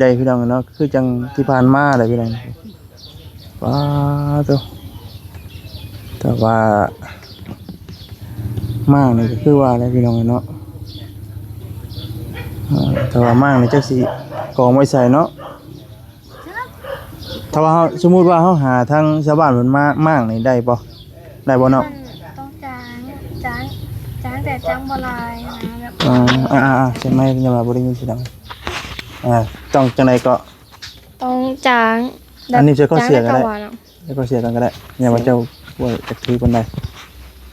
ໄດ້ພີ່ນ້ອງເນາະ ຄືຈັ່ງທີ່ຜ່ານມາແຫຼະພີ່ນ້ອງ. ປາໂຕ ແຕ່ວ່າມ້າງນີ້ກໍຄືວ່າແຫຼະພີ່ນ້ອງເນາະ. ເອີ ແຕ່ວ່າມ້າງນີ້ຈັກຊິກອງໄວ້ໃສເນາະ. ຖ້າວ່າເຮົາ ສົມມຸດວ່າເຮົາຫາທາງຊາວບ້ານເພິ່ນມາມ້າງນີ້ໄດ້ບໍ່? ໄດ້ບໍ່ເນາະ? ມັນຕ້ອງຈ້າງ ຈ້າງ ຈ້າງແຕ່ຈ້າງບໍ່ຫຼາຍນະ ແບບ ອ່າ ອ່າ ອ່າ ໃຊ່ໄໝ? ຢ່າວ່າບໍ່ໄດ້ຍິນສຽງດັງ. ອ່າ ຕ້ອງຈັ່ງໃດເກາະ? ຕ້ອງຈ້າງ ອັນນີ້ໃສ່ຂໍ້ເສຍກໍໄດ້ ໃສ່ຂໍ້ເສຍກ່ອນກໍໄດ້ ຢ່າວ່າເຈົ້າບໍ່ຈັກຖືປານໃດ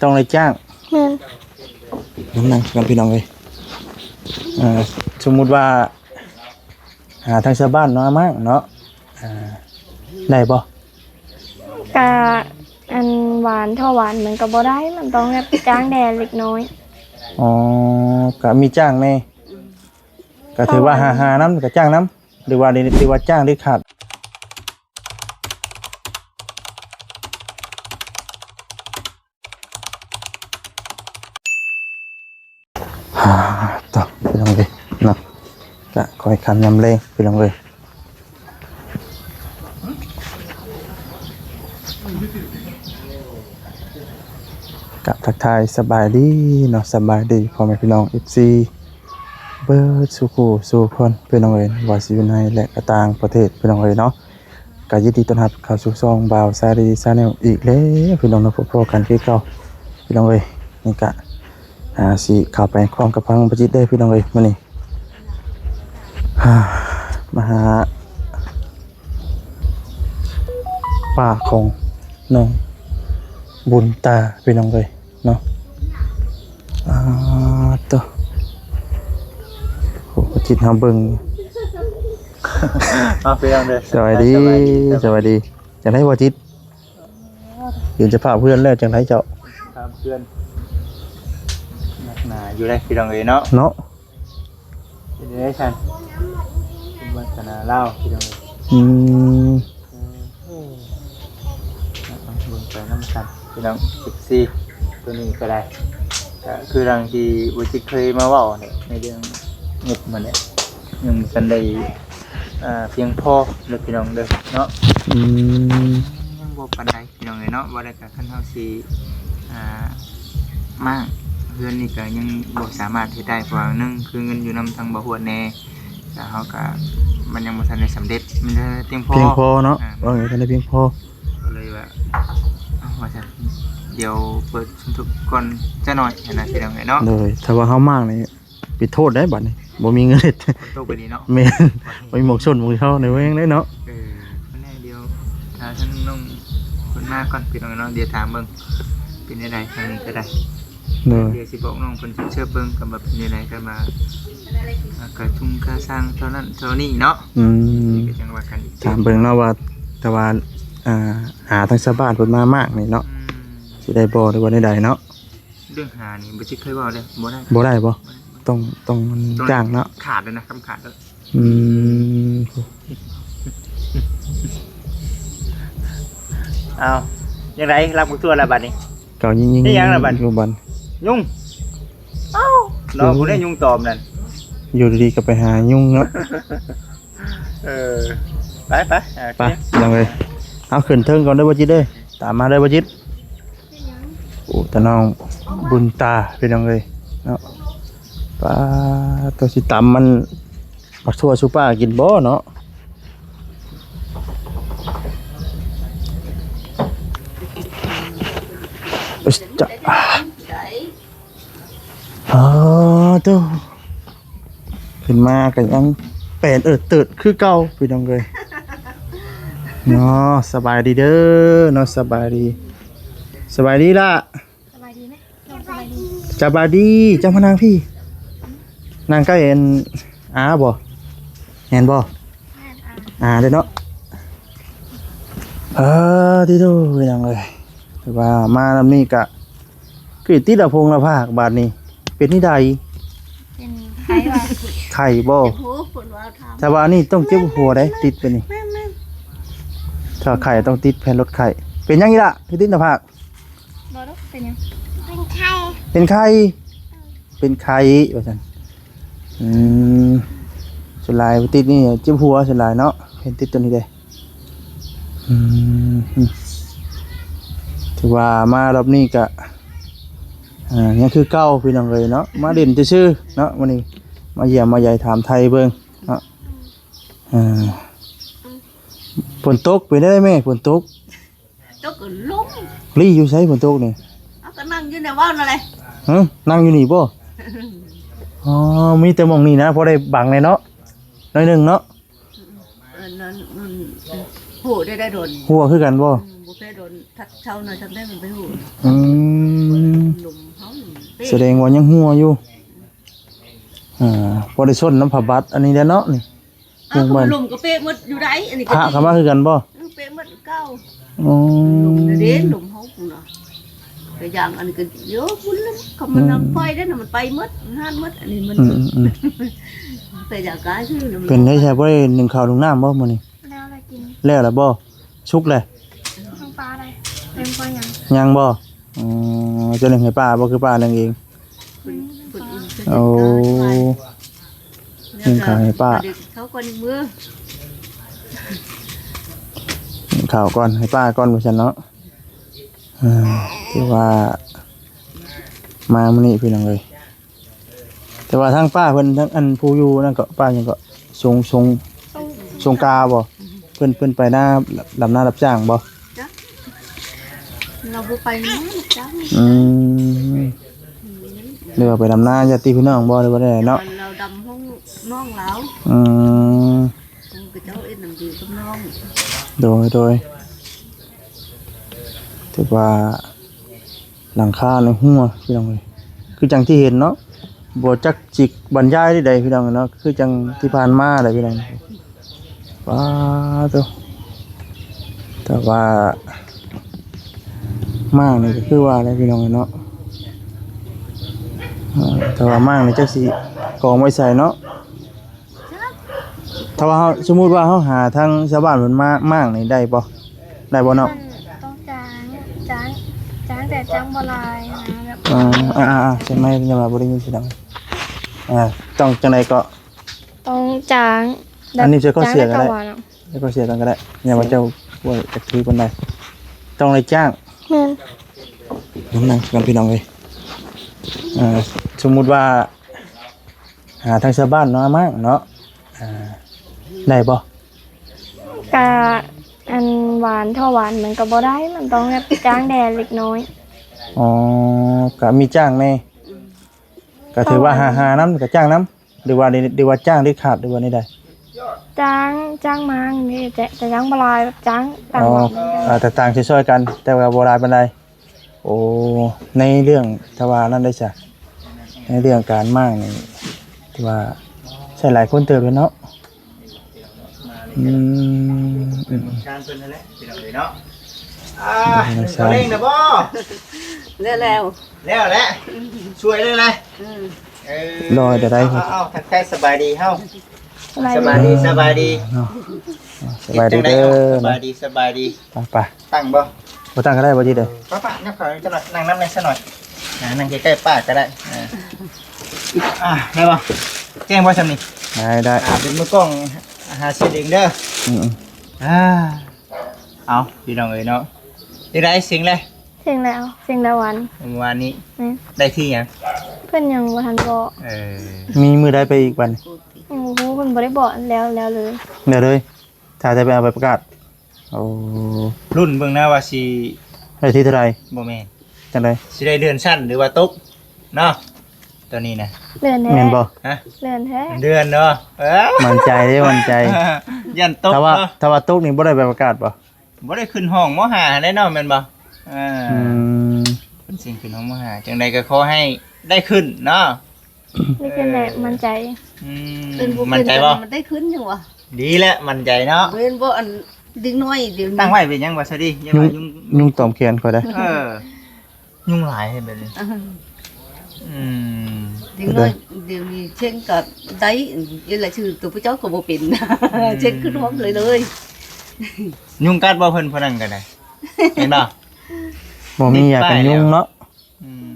ຕ້ອງໄດ້ຈ້າງ. ແມ່ນ ນັ່ງກັນພີ່ນ້ອງເອີຍ. ເອີ ສົມມຸດວ່າ ຫາທາງຊາວບ້ານເນາະ ມາເນາະ ອ່າ ໄດ້ບໍ່? ກະ ອັນຫວານ ຖ້າຫວານມັນກໍບໍ່ໄດ້ ມັນຕ້ອງແບບຈ້າງແດ່ເລັກນ້ອຍ. ອໍ ກະມີຈ້າງແດ່ ກະຖືວ່າຫາ ຫານຳ ກະຈ້າງນຳ ຫຼືວ່າ ຫຼືວ່າຈ້າງເດັດຂາດ? ອ່າ ຕໍ່ ພີ່ນ້ອງເອີຍເນາະ ກະຄ່ອຍຄ່ຳຍາມແລງພີ່ນ້ອງເອີຍ. ກະທັກທາຍສະບາຍດີເນາະ ສະບາຍດີພໍ່ແມ່ພີ່ນ້ອງ ເອັຟຊີ ເບິດສູ່ຄູ່ສູ່ຄົນພີ່ນ້ອງເອີຍ ວ່າຊິຢູ່ໃນ ແລະ ກະຕ່າງປະເທດພີ່ນ້ອງເອີຍເນາະ. ກະຍິນດີຕ້ອນຮັບເຂົ້າສູ່ຊ່ອງບ່າວຊາລີ Channel ອີກແລ້ວພີ່ນ້ອງເນາະ ພົບພໍ້ກັນຄືເກົ່າພີ່ນ້ອງເອີຍ. ນີ້ກະ ອ່າ ຊິເຂົ້າໄປພ້ອມກັບທາງປະຈິດເດີພີ່ນ້ອງເອີຍ ມື້ນີ້ ອ່າ ມາຫາປ້າຂອງນ້ອງບຸນຕາພີ່ນ້ອງເອີຍເນາະ. ອ່າ ໂຕ ໂອ້ ປະຈິດເຮົາເບິ່ງ ເອົາ ພີ່ນ້ອງເດີ ສະບາຍດີ ສະບາຍດີ ສະບາຍດີ. ຈັ່ງໃດບໍ່ຈິດ? ເປັນເຈົ້າພາບເຮືອນແລ້ວຈັ່ງໃດເຈົ້າ? ພາບເຮືອນໜັກໜາຢູ່ເດ້ພີ່ນ້ອງເອີຍເນາະ ເນາະ ເປັນໄດ້ຊັ້ນ ເປັນວາສະໜາລາວພີ່ນ້ອງເອີຍ. ອືມ ເອີ ເບິ່ງໄປນຳກັນພີ່ນ້ອງ ເອັຟຊີ ໂຕນີ້ກໍໄດ້ ກໍຄືດັ່ງທີ່ບໍ່ຈິດເຄີຍມາເວົ້າແຫຼະ ໃນເລື່ອງງົບມັນແຫຼະ ຍັງບໍ່ທັນໄດ້ ອ່າ ພຽງພໍເດີພີ່ນ້ອງເດີເນາະ. ອືມ ຍັງບໍ່ປານໃດ ພີ່ນ້ອງເອີຍເນາະ ວ່າແລ້ວກໍຄັນເຮົາຊິ ອ່າ ມ້າງເຮືອນນີ້ກໍຍັງບໍ່ສາມາດເຮັດໄດ້ ເພາະວ່າໜຶ່ງຄືເງິນຢູ່ນຳທາງບ່າວຮວດແດ່ ແລ້ວເຮົາກໍ ມັນຍັງບໍ່ທັນໄດ້ສຳເລັດ ມັນຍັງບໍ່ທັນພຽງພໍ ພຽງພໍເນາະ ອ່າ ວ່າໄງ ບໍ່ທັນໄດ້ພຽງພໍ ກໍເລີຍວ່າ ເອົາ ວ່າຊັ້ນ ດຽວເປີດສົມທົບກ່ອນຈັກໜ້ອຍຫັ້ນນະ ພີ່ນ້ອງເອີຍເນາະ. ໂດຍ ຖ້າວ່າເຮົາມ້າງນີ້ ໄປໂທດໄດ້ບັດນີ້ ບໍ່ມີເງິນເຮັດ ຕົກໄປນີ້ເນາະ. ແມ່ນ ບໍ່ມີໝົກຊົນໝົກເຊົາໃນແວງໄດ້ເນາະ. ເອີ ແນ່ ດຽວຖ້າທາງນ້ອງເພິ່ນມາກ່ອນພີ່ນ້ອງເນາະ ດຽວຖາມເບິ່ງເປັນແນວໃດທາງນີ້ກໍໄດ້. ໂດຍ ດຽວຊິບອກນ້ອງເພິ່ນເຊີບເບິ່ງກັນວ່າເປັນແນວໃດ ກັນວ່າ ອ່າ ຄ່າຊຸງຄ່າຊ່າງເທົ່ານັ້ນເທົ່ານີ້ເນາະ. ອືມ ກໍຈັ່ງວ່າກັນອີກ ຖາມເບິ່ງເນາະວ່າ ແຕ່ວ່າ ອ່າ ຫາທາງຊາວບ້ານເພິ່ນມາມ້າງນີ້ເນາະ. ອືມ ຊິໄດ້ບໍ່ ຫຼືວ່າແນວໃດເນາະ? ເລື່ອງຫານີ້ບໍ່ຊິເຄີຍເວົ້າເດ້ ບໍ່ໄດ້ ບໍ່ໄດ້ບໍ່? ບໍ່ໄດ້ ຕ້ອງ ຕ້ອງ ຕ້ອງ ຈ້າງເນາະ ຂາດເລີຍນະ ຄຳຂາດເລີຍ. ອືມ ເອົາ ຈັ່ງໃດ ລັກບັກທົ່ວແລ້ວບັດນີ້ ເຈົ້າຍິງໆ ອີຫຍັງລະບັດ ຢູ່ບັດ ຍຸງ ເອົ້າ ເນາະ ຜູ້ໃດຍຸງຕອມນັ້ນ ຢູ່ດີໆກໍໄປຫາຍຸງເນາະ. ເອີ ໄປ ໄປ ໂອເຄ ໄປ ພີ່ນ້ອງເອີຍ ເອົາ ຂຶ້ນເທິງກ່ອນເດີບໍ່ຈິດເດີ ຕາມມາເດີບໍ່ຈິດ. ໂອ້ ຕານ້ອງບຸນຕາ ພີ່ນ້ອງເອີຍເນາະ ປ້າ ໂຕ ຊິຕຳມັນ ບັກຖົ່ວສູ່ປ້າກິນບໍ່ເນາະ? ເອີ ຈະ ອໍ ໂຕ ຂຶ້ນມາກໍຍັງແປນເອີດເຕີດຄືເກົ່າ ພີ່ນ້ອງເອີຍເນາະ. ສະບາຍດີເດີເນາະ ສະບາຍດີ ສະບາຍດີລະ ສະບາຍດີແມ່ ສະບາຍດີ ສະບາຍດີ. ເຈົ້າມານັ່ງພີ້ ນັ່ງໃກ້ອັນ ອາບໍ່ ແມ່ນບໍ່? ແມ່ນ ອາ ອາເດ້ເນາະ. ເອີ ຕິໂຕ ພີ່ນ້ອງເອີຍ ແຕ່ວ່າມານຳນີ້ກະ ຄືຕິດລະພົງລະພາກບາດນີ້ ເປັນນີ້ໃດ? ເປັນໄຂ້ຫວາ? ໄຂ້ບໍ່? ເຈັບຫູ ເພິ່ນວ່າຖາມ ຖ້າວ່ານີ້ຕ້ອງເຈັບຫົວໃດ໋ ຕິດໄປນີ້ ແມ່ນໆ ຖ້າໄຂ້ຕ້ອງຕິດແຜ່ນລົດໄຂ້. ເປັນຫຍັງອີກລະ ຄືຕິດລະພາກ? ບໍ່ດອກ ເປັນຫຍັງ? ເປັນໄຂ້ ເປັນໄຂ້ ເປັນໄຂ້ວ່າຊັ້ນ. ອືມ ສ່ວນຫຼາຍຕິດນີ້ເຈັບຫົວ ສ່ວນຫຼາຍເນາະ ເຫັນຕິດຕົວນີ້ເດ້. ອືມ ຖືວ່າມາຮອບນີ້ກະ ອ່າ ຍັງຄືເກົ່າພີ່ນ້ອງເອີຍເນາະ ມາຫຼິ້ນຊື່ໆເນາະ ມື້ນີ້ມາຢ້ຽມມາຢາຍ ຖາມໄຖ່ເບິ່ງເນາະ. ອ່າ ຝົນຕົກເປັນໄດ້ແມ່? ຝົນຕົກ ຕົກກໍລົມ ລີ້ຢູ່ໃສຝົນຕົກນີ້? ເອົາ ກໍນັ່ງຢູ່ໃນເວົ້ານັ້ນແຫຼະ. ຮະ ນັ່ງຢູ່ນີ້ບໍ່? ອໍ ມີແຕ່ໝ່ອງນີ້ນະ ພໍໄດ້ບັງແດ່ເນາະ ໜ້ອຍໜຶ່ງເນາະ. ອັນນັ້ນມັນ ໂຫ ໄດ້ ໄດ້ດົນ ຫົວຄືກັນບໍ່? ອືມ ບໍ່ເຄີຍດົນ ທັກເຊົ້າໜ້ອຍ ທັກໄດ້ມັນໄປໂຫ. ອືມ ລົມເຮົາ ສະແດງວ່າຍັງຫົວຢູ່. ອ່າ ບໍ່ໄດ້ຊົນນຳຜ້າບັດອັນນີ້ແຫຼະເນາະນີ້. ອ້າວ ກໍມັນລົມກໍເປະໝົດຢູ່ໃດ໋ ອັນນີ້ ພະກໍມາຄືກັນບໍ່? ເອີ ເປະໝົດເກົ່າ. ອໍ ລົມເດ້ ລົມເຮົາພຸ້ນນະ ກະຢ່າງອັນນີ້ກໍໂຍພຸ້ນລະ ກໍມັນນຳໄຟໄດ້ນະ ມັນໄປໝົດ ມັນຫານໝົດ ອັນນີ້ມັນ ອືມໆໆ ແຕ່ຢາກາຍຊື່ນະ ເປັນໄດ້ໃຊ່ ບໍ່ໄດ້ໜຶ້ງເຂົ້າໜຶ້ງນ້ຳບໍ່ມື້ນີ້? ແລ້ວລະກິນ ແລ້ວລະບໍ່? ສຸກແລ້ວ ນ້ອງປາໄດ້ ຍັງບໍ່ ຍັງບໍ່? ອໍ ຈະໜຶ້ງໃຫ້ປ້າບໍ່? ຄືປ້າໜຶ້ງເອງ. ໂອ້ ໜຶ້ງເຂົ້າໃຫ້ປ້າ ເຂົ້າກ່ອນມື້ ໜຶ້ງເຂົ້າກ່ອນໃຫ້ປ້າກ່ອນວ່າຊັ້ນເນາະ. ອ່າ ຖືວ່າມາມື້ນີ້ພີ່ນ້ອງເອີຍ ແຕ່ວ່າທາງປ້າເພິ່ນ ທາງອັນຜູ້ຢູ່ນັ້ນກໍ ປ້າຫຍັງກໍ ສົງ ສົງ ສົງກາບໍ່? ເພິ່ນ ເພິ່ນໄປນາ ດຳນາຮັບຈ້າງບໍ່? ຈັກ ລາວບໍ່ໄປນາຮັບຈ້າງ. ອືມ ຫຼືວ່າໄປດຳນາຍາດຕິພີ່ນ້ອງບໍ່ ຫຼືວ່າແນວໃດເນາະ? ລາວດຳຫ້ອງນ້ອງລາວ. ອືມ ເຂົາເຈົ້າເຮັດນຳຢູ່ກັບນ້ອງ. ໂດຍ ໂດຍ ຖືວ່າ ຫຼັງຄາໃນຫົວພີ່ນ້ອງເອີຍ ຄືຈັ່ງທີ່ເຫັນເນາະ ບໍ່ຈັກຊິບັນຍາຍໃດໆ ພີ່ນ້ອງເນາະ ຄືຈັ່ງທີ່ຜ່ານມາແຫຼະພີ່ນ້ອງ. ປາໂຕ ແຕ່ວ່າມ້າງນີ້ກໍຄືວ່າແຫຼະພີ່ນ້ອງເນາະ ອ່າ ແຕ່ວ່າມ້າງນີ້ຈັກຊິກອງໄວ້ໃສເນາະ. ຖ້າວ່າເຮົາ ສົມມຸດວ່າເຮົາຫາທາງຊາວບ້ານເພິ່ນມາມ້າງນີ້ໄດ້ບໍ່? ໄດ້ບໍ່ນ້ອງ? ຕ້ອງຈ້າງ ຈ້າງ ຈ້າງແຕ່ຈ້າງບໍ່ຫຼາຍນະ ແບບ ອ່າ ອ່າໆ ໃສ່ໄມ ຍັງວ່າບໍ່ໄດ້ຍິນສຽງ. ອ່າ ຕ້ອງຈັ່ງໃດກໍ? ຕ້ອງຈ້າງ ອັນນີ້ໃສ່ຂໍ້ເສຍກໍໄດ້ ໃສ່ຂໍ້ເສຍກ່ອນກໍໄດ້ ຍັງວ່າເຈົ້າບໍ່ຢາກຖືປານໃດ ຕ້ອງໄດ້ຈ້າງ. ແມ່ນ ນັ່ງກັນພີ່ນ້ອງເອີຍ. ອ່າ ສົມມຸດວ່າ ຫາທາງຊາວບ້ານເນາະ ມາມ້າງເນາະ ອ່າ ໄດ້ບໍ່? ກະອັນຫວານ ຖ້າຫວານມັນກໍບໍ່ໄດ້ ມັນຕ້ອງແບບຈ້າງແດ່ເລັກນ້ອຍ. ອໍ ກະມີຈ້າງແດ່ ກະຖືວ່າຫາ ຫານຳ ກະຈ້າງນຳ ຫຼືວ່າ ຫຼືວ່າຈ້າງເດັດຂາດ ຫຼືວ່າແນວໃດ? ຈ້າງ ຈ້າງມ້າງນີ້ ແຕ່ ແຕ່ຈ້າງບໍ່ຫຼາຍ ແບບຈ້າງຕ່າງ ອໍ ວັດນີ້ ອ່າ ແຕ່ຕ່າງຊ່ອຍໆກັນ ແຕ່ວ່າບໍ່ຫຼາຍປານໃດ. ໂອ້ ໃນເລື່ອງ ຖ້າວ່ານັ້ນໄດ້ຊະ ໃນເລື່ອງການມ້າງນີ້ ຖືວ່າໃຊ້ຫຼາຍຄົນເຕີບແລ້ວເນາະ. ອືມ ເປັນໝູ່ຊານເພິ່ນຫັ້ນແຫຼະ ພີ່ນ້ອງເອີຍເນາະ. ອ່າ ເຂົ້າແລງນະບໍ່? ແລ້ວ ແລ້ວ ແລ້ວແຫຼະ ຊ່ວຍແລ້ວແຫຼະ. ອືມ ເອີ ລອຍແຕ່ໃດ ເອົາ ເອົາ ທັກທາຍສະບາຍດີເຮົາ. ສະບາຍດີ ສະບາຍດີ ສະບາຍດີເດີ ສະບາຍດີ ສະບາຍດີ. ໄປ ໄປ ຕັ້ງບໍ່? ບໍ່ຕັ້ງກໍໄດ້ ບໍ່ຈິດເດີ. ປ້າ ປ້າ ນັບເຂົ້າຈັກໜ້ອຍ ນັ່ງນຳແດ່ຊະໜ້ອຍ. ອ່າ ນັ່ງໃກ້ໆປ້າກໍໄດ້. ອ່າ ອ່າ ໄດ້ບໍ່? ແຈ້ງບໍ່ຊ່ຳນີ້? ໄດ້ ໄດ້. ອ່າ ເປັນມືກ້ອງຫາເສຍເອງເດີ. ອືມໆ ອ່າ ເອົາ ພີ່ນ້ອງເອີຍເນາະ ໄດ້ເສັງແລ້ວ? ເສັງແລ້ວ ເສັງແລ້ວວານ ວານນີ້. ແມ່ນ. ໄດ້ທີ່ຫຍັງ? ເພິ່ນຍັງບໍ່ທັນບອກ. ເອີ ມີມື້ໃດໄປອີກບັດນີ້? ຍັງບໍ່ຮູ້ ເພິ່ນບໍ່ໄດ້ບອກ ແລ້ວ ແລ້ວເລີຍ ແລ້ວເລີຍ. ຖ້າແຕ່ໄປເອົາໃບປະກາດ. ໂອ້ ລຸ້ນເບິ່ງນະວ່າຊິໄດ້ທີ່ເທົ່າໃດ. ບໍ່ແມ່ນ ຈັ່ງໃດ? ຊິໄດ້ເລື່ອນຊັ້ນ ຫຼືວ່າຕົກເນາະ ຕອນນີ້ນະ. ເລື່ອນແທ້ ແມ່ນບໍ່? ຮະ? ເລື່ອນແທ້ ເລື່ອນເນາະ. ເອີ ໝັ້ນໃຈເດ້ ໝັ້ນໃຈ. ຢ້ານຕົກ ຖ້າວ່າ ເນາະ ຖ້າວ່າຕົກນີ້ບໍ່ໄດ້ໃບປະກາດບໍ່? ບໍ່ໄດ້ຂຶ້ນຫ້ອງ ມໍຫ້າ ຫັ້ນແຫຼະເນາະ ແມ່ນບໍ່? ເອີ ອືມ ເພິ່ນຊິຂຶ້ນຫ້ອງ ມໍຫ້າ ຈັ່ງໃດກໍຂໍໃຫ້ໄດ້ຂຶ້ນເນາະ. ໄດ້ຂຶ້ນແຫຼະ ເອີ ໝັ້ນໃຈ. ອືມ ເປັນຜູ້ ໝັ້ນໃຈບໍ່? ມັນໄດ້ຂຶ້ນຫຍັງວະ? ດີແຫຼະ ໝັ້ນໃຈເນາະ. ເຫັນບໍ່ ອັນເດັກນ້ອຍດຽວນີ້ ຕັ້ງໄວ້ເປັນຫຍັງວະ ສະດີ ຢ່າວ່າຍຸງ ຍຸງຕອມແຂນຂ້ອຍໄດ໋. ເອີ ຍຸງຫຼາຍແທ້ແບບນີ້. ອືມ ເດັກນ້ອຍດຽວນີ້ເຊັງກໍໄດ້ ເອີ ລາຍຊື່ຕົວຜູ້ເຈົ້າກໍບໍ່ເປັນ. ອືມ ເຊັງຂຶ້ນຫ້ອງເລີຍ ເລີຍ. ຍຸງກັດບໍ່ເພິ່ນ ຜູ້ນັ້ນກໍໄດ້ ເຫັນບໍ່? ບໍ່ມີຢາກັນຍຸງເນາະ. ອືມ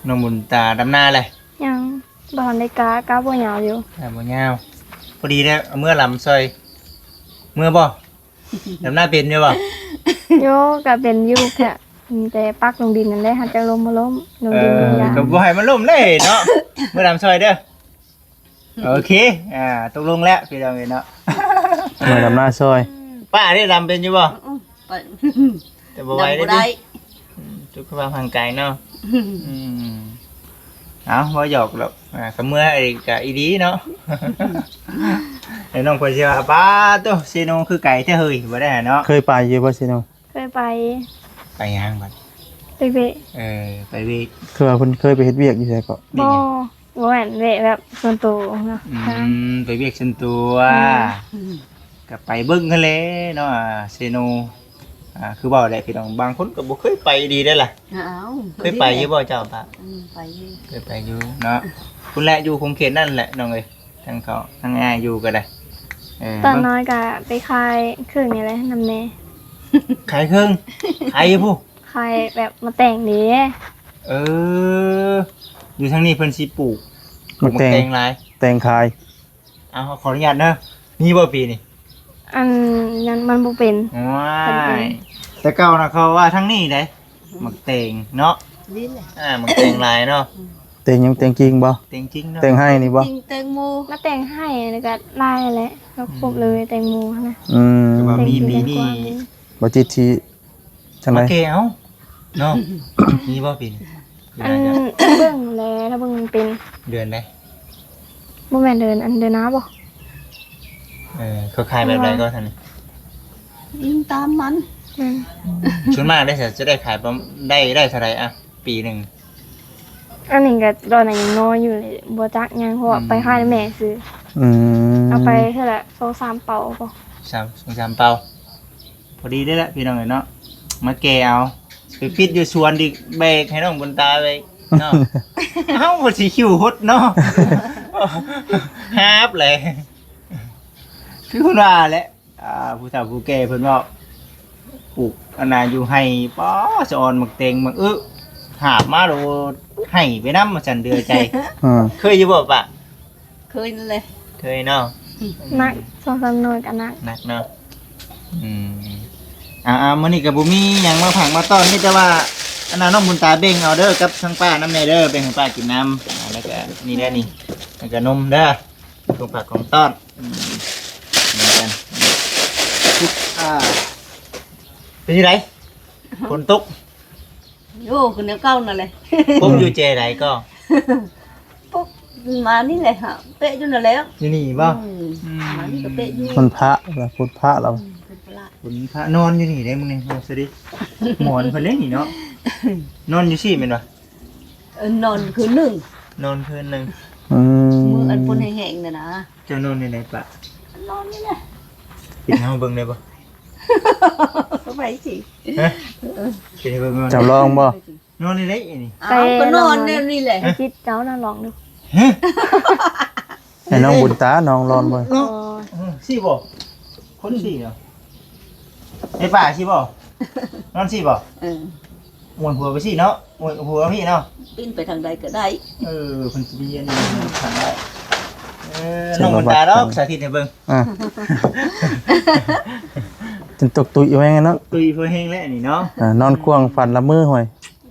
ນ້ອງບຸນຕາດຳນາແລ້ວ? ຍັງ. ບໍ່ທັນໄດ້ກ້າ ກ້າບໍ່ຍາວຢູ່. ກ້າບໍ່ຍາວ. ພໍດີແລ້ວ ເອົາເມືອລຳຊ່ອຍ. ເມືອບໍ່? ດຳນາເປັນຢູ່ບໍ່? ໂຍ ກະເປັນຢູ່ແທ້ ມີແຕ່ປັກລົງດິນນັ້ນແຫຼະ ຫາກຈະລົ້ມບໍ່ລົ້ມ ລົງດິນ ເອີ ລົງຢາງ ກະບໍ່ໃຫ້ມັນລົ້ມເດ້ເນາະ. ເມືອລຳຊ່ອຍເດີ. ໂອເຄ ອ່າ ຕົກລົງແລ້ວພີ່ນ້ອງເອີຍເນາະ. ເມືອດຳນາຊ່ອຍ. ປ້າເດ້ ດຳເປັນຢູ່ບໍ່? ອື ໄປ ແຕ່ບໍ່ໄຫວເດ້ ດຳບໍ່ໄດ້ ອືມ ສຸຂະພາບຮ່າງກາຍເນາະ. ອືມ ອືມ ເອົາ ບໍ່ຫຍອກດອກ ອ່າ ກະເມືອອີກ ກະອີ່ດີເນາະ. ແລ້ວນ້ອງເພິ່ນຊິວ່າ ປາໂຕ ເຊໂນຄືໄກແທ້ເຮີ້ຍ ບໍ່ໄດ້ເນາະ. ເຄີຍໄປຢູ່ບໍ່ເຊໂນ? ເຄີຍໄປ. ໄປຫຍັງບັດ? ໄປເວະ. ເອີ ໄປເວະ. ຄືວ່າເພິ່ນເຄີຍໄປເຮັດວຽກຢູ່ໃສເກາະ? ບໍ່ ບໍ່ແມ່ນ ເວະແບບສ່ວນໂຕເນາະ. ອືມ ໄປວຽກສ່ວນຕົວ. ອືມ ກະໄປເບິ່ງຫັ້ນແຫຼະເນາະ ເຊໂນ. ອ່າ ຄືເວົ້າແຫຼະພີ່ນ້ອງ ບາງຄົນກະບໍ່ເຄີຍໄປດີເດ້ລະ. ອ້າວ ເຄີຍໄປຢູ່ບໍ່ເຈົ້າປະ? ອືມ ໄປຢູ່ ເຄີຍໄປຢູ່ເນາະ. ພຸ້ນແຫຼະ ຢູ່ຂົງເຂດນັ້ນແຫຼະນ້ອງເອີຍ. ທັງເຂົາທັງອ້າຍຢູ່ກະໄດ້. ເອີ ຕອນນ້ອຍກະໄປຂາຍເຄື່ອງນີ້ແຫຼະນຳແມ່. ຂາຍເຄື່ອງ? ຂາຍຢູ່ພຸ້ນ? ຂາຍແບບໝາກແຕງເດ້. ເອີ ຢູ່ທາງນີ້ເພິ່ນຊິປູກ ໝາກແຕງ ໝາກແຕງຫຼາຍ ແຕງຂາຍ. ເອົາ ຂໍອະນຸຍາດເດີ ມີບໍ່ປີນີ້? ອັນ ຍັງ ມັນບໍ່ເປັນ. ວ້າຍ ແຕ່ເກົ່ານະເຂົາວ່າທາງນີ້ໃດ ໝາກແຕງເນາະ. ນີ້ແຫຼະ ອ່າ ໝາກແຕງຫຼາຍເນາະ. ແຕງຫຍັງ? ແຕງກິງບໍ່? ແຕງກິງເນາະ ແຕງໄຮ່ນີ້ບໍ່? ກິງ ແຕງໂມ ມາແຕງໄຮ່ນີ້ກະຫຼາຍແຫຼະ ລະຄົບເລີຍ ອືມ ແຕງໂມຫັ້ນນະ. ອືມ ແຕ່ວ່າມີ ແຕງກິງ ມີນີ້ ແຕງກວາ ບໍ່ຈິດຊິ ຈັ່ງໃດ? ມາແກ່ເອົາເນາະ. ມີບໍ່ປີນີ້? ອັນ ເບິ່ງແລະ ຖ້າເບິ່ງມັນເປັນ ເດືອນໃດ? ບໍ່ແມ່ນເດືອນ ອັນ ເດືອນໜ້າບໍ່? ເອີ ເຂົາຂາຍແບບໃດກໍຊັ້ນ? ອີງຕາມມັນ. ແມ່ນ. ສ່ວນມາກໄດ້ ຈະໄດ້ຂາຍປະມານ ໄດ້ ໄດ້ເທົ່າໃດ ອ່ະ ປີໜຶ່ງ? ອັນນີ້ກະຕອນນັ້ນຍັງນ້ອຍຢູ່ເລີຍ ບໍ່ຈັກຫຍັງ ເພາະວ່າ ອືມ ໄປຂາຍນຳແມ່ຊື່. ອືມ ເອົາໄປເທື່ອລະສອງສາມເປົາບໍ່? ສາມ ສອງສາມເປົາ. ພໍດີເດ້ລະພີ່ນ້ອງເອີຍເນາະ ມາແກ່ເອົາ ໄປປິດຢູ່ສວນອີກ ແບກໃຫ້ນ້ອງບຸນຕາໄປເນາະ. ເຮົາກໍຊິຫິ້ວຫົດເນາະ ຫາບແຫຼະ. ຄືເພິ່ນວ່າແຫຼະ ອ່າ ຜູ້ເຖົ້າຜູ້ແກ່ເພິ່ນເວົ້າ ປູກອັນນ່າຢູ່ໄຮ່ ປ້າ ສະອອນໝາກແຕງໝາກອຶ ຫາບມາໂລດໄຫ້ໄປນຳ ວ່າຊັ້ນ ເດືອໃຈ. ອືມ ເຄີຍຢູ່ບໍ່ປະ? ເຄີຍນັ້ນແຫຼະ ເຄີຍເນາະ. ອືມ ໜັກ ສອງສາມໜ່ວຍກະໜັກ ໜັກເນາະ. ອືມ ເອົາໆ ມື້ນີ້ກະບໍ່ມີຫຍັງມາຝາກມາຕ້ອນ ມີແຕ່ວ່າ ອັນນ່າ ນ້ອງບຸນຕາແບ່ງເອົາເດີ ກັບທາງປ້ານຳແດ່ເດີ ແບ່ງໃຫ້ປ້າກິນນຳ. ອ່າ ແລ້ວກະນີ້ແຫຼະນີ້ ແລ້ວກະນົມເດີ ຂອງຝາກຂອງຕ້ອນ. ອືມ ອ່າ ເປັນຈັ່ງໃດ ຝົນຕົກ? ໂອ້ ຄືແນວເກົ່ານັ້ນແຫຼະ. ປົກຢູ່ແຈໃດກໍ? ປົກມານີ້ແຫຼະ ເປະຢູ່ນັ້ນແຫຼະ. ຢູ່ນີ້ບໍ່? ອືມ ອືມ ມານີ້ກະເປະຢູ່. ມັນພະລະ ພຸດພະລະ ອືມ ພຸດພະລະ ພຸດພະ. ນອນຢູ່ນີ້ເດ້ມື້ນີ້ ເອົາຊະດິ ໝອນເພິ່ນເດ້ນີ້ເນາະ. ນອນຢູ່ຊີ້ແມ່ນບໍ່? ເອີ ນອນຄືນໜຶ່ງ ນອນຄືນໜຶ່ງ. ອືມ ມື້ອັນຝົນແຮງໆນັ້ນນະ. ເຈົ້ານອນຢູ່ໃນປະ? ນອນນີ້ແຫຼະ. ປິດໃຫ້ເຮົາເບິ່ງໄດ້ບໍ່? ໄປຊິ ຮະ? ເອີ ປິດໃຫ້ເບິ່ງ. ເຈົ້າລອງບໍ່? ນອນໃນໃດນີ້? ເອົາ ກະນອນແນວນີ້ແຫຼະ. ໃຫ້ຈິດເຈົ້ານະ ລອງດູ. ຮະ? ໃຫ້ນ້ອງບຸນຕາ ນ້ອງລອງເບິ່ງ. ເນາະ ເອີ ຊີ້ບໍ່? ຄົນຊີ້ເນາະ. ໃນປ່າຊີ້ບໍ່? ນອນຊີ້ບໍ່? ເອີ ໝູນຫົວໄປຊີ້ເນາະ ໝູນຫົວມາພີ້ເນາະ. ປິ່ນໄປທາງໃດກະໄດ້. ເອີ ເພິ່ນຊິມີອັນນີ້ທາງໃດ. ເອີ ນ້ອງບຸນຕາດອກ ສາທິດໃຫ້ເບິ່ງ. ອ່າ ຈົນຕົກຕຸ້ຍແຮງເນາະ ຕຸ້ຍແຮງແລ້ວນີ້ເນາະ. ອ່າ ນອນຂວ້າງຝັນລະເມີຫ້ວຍ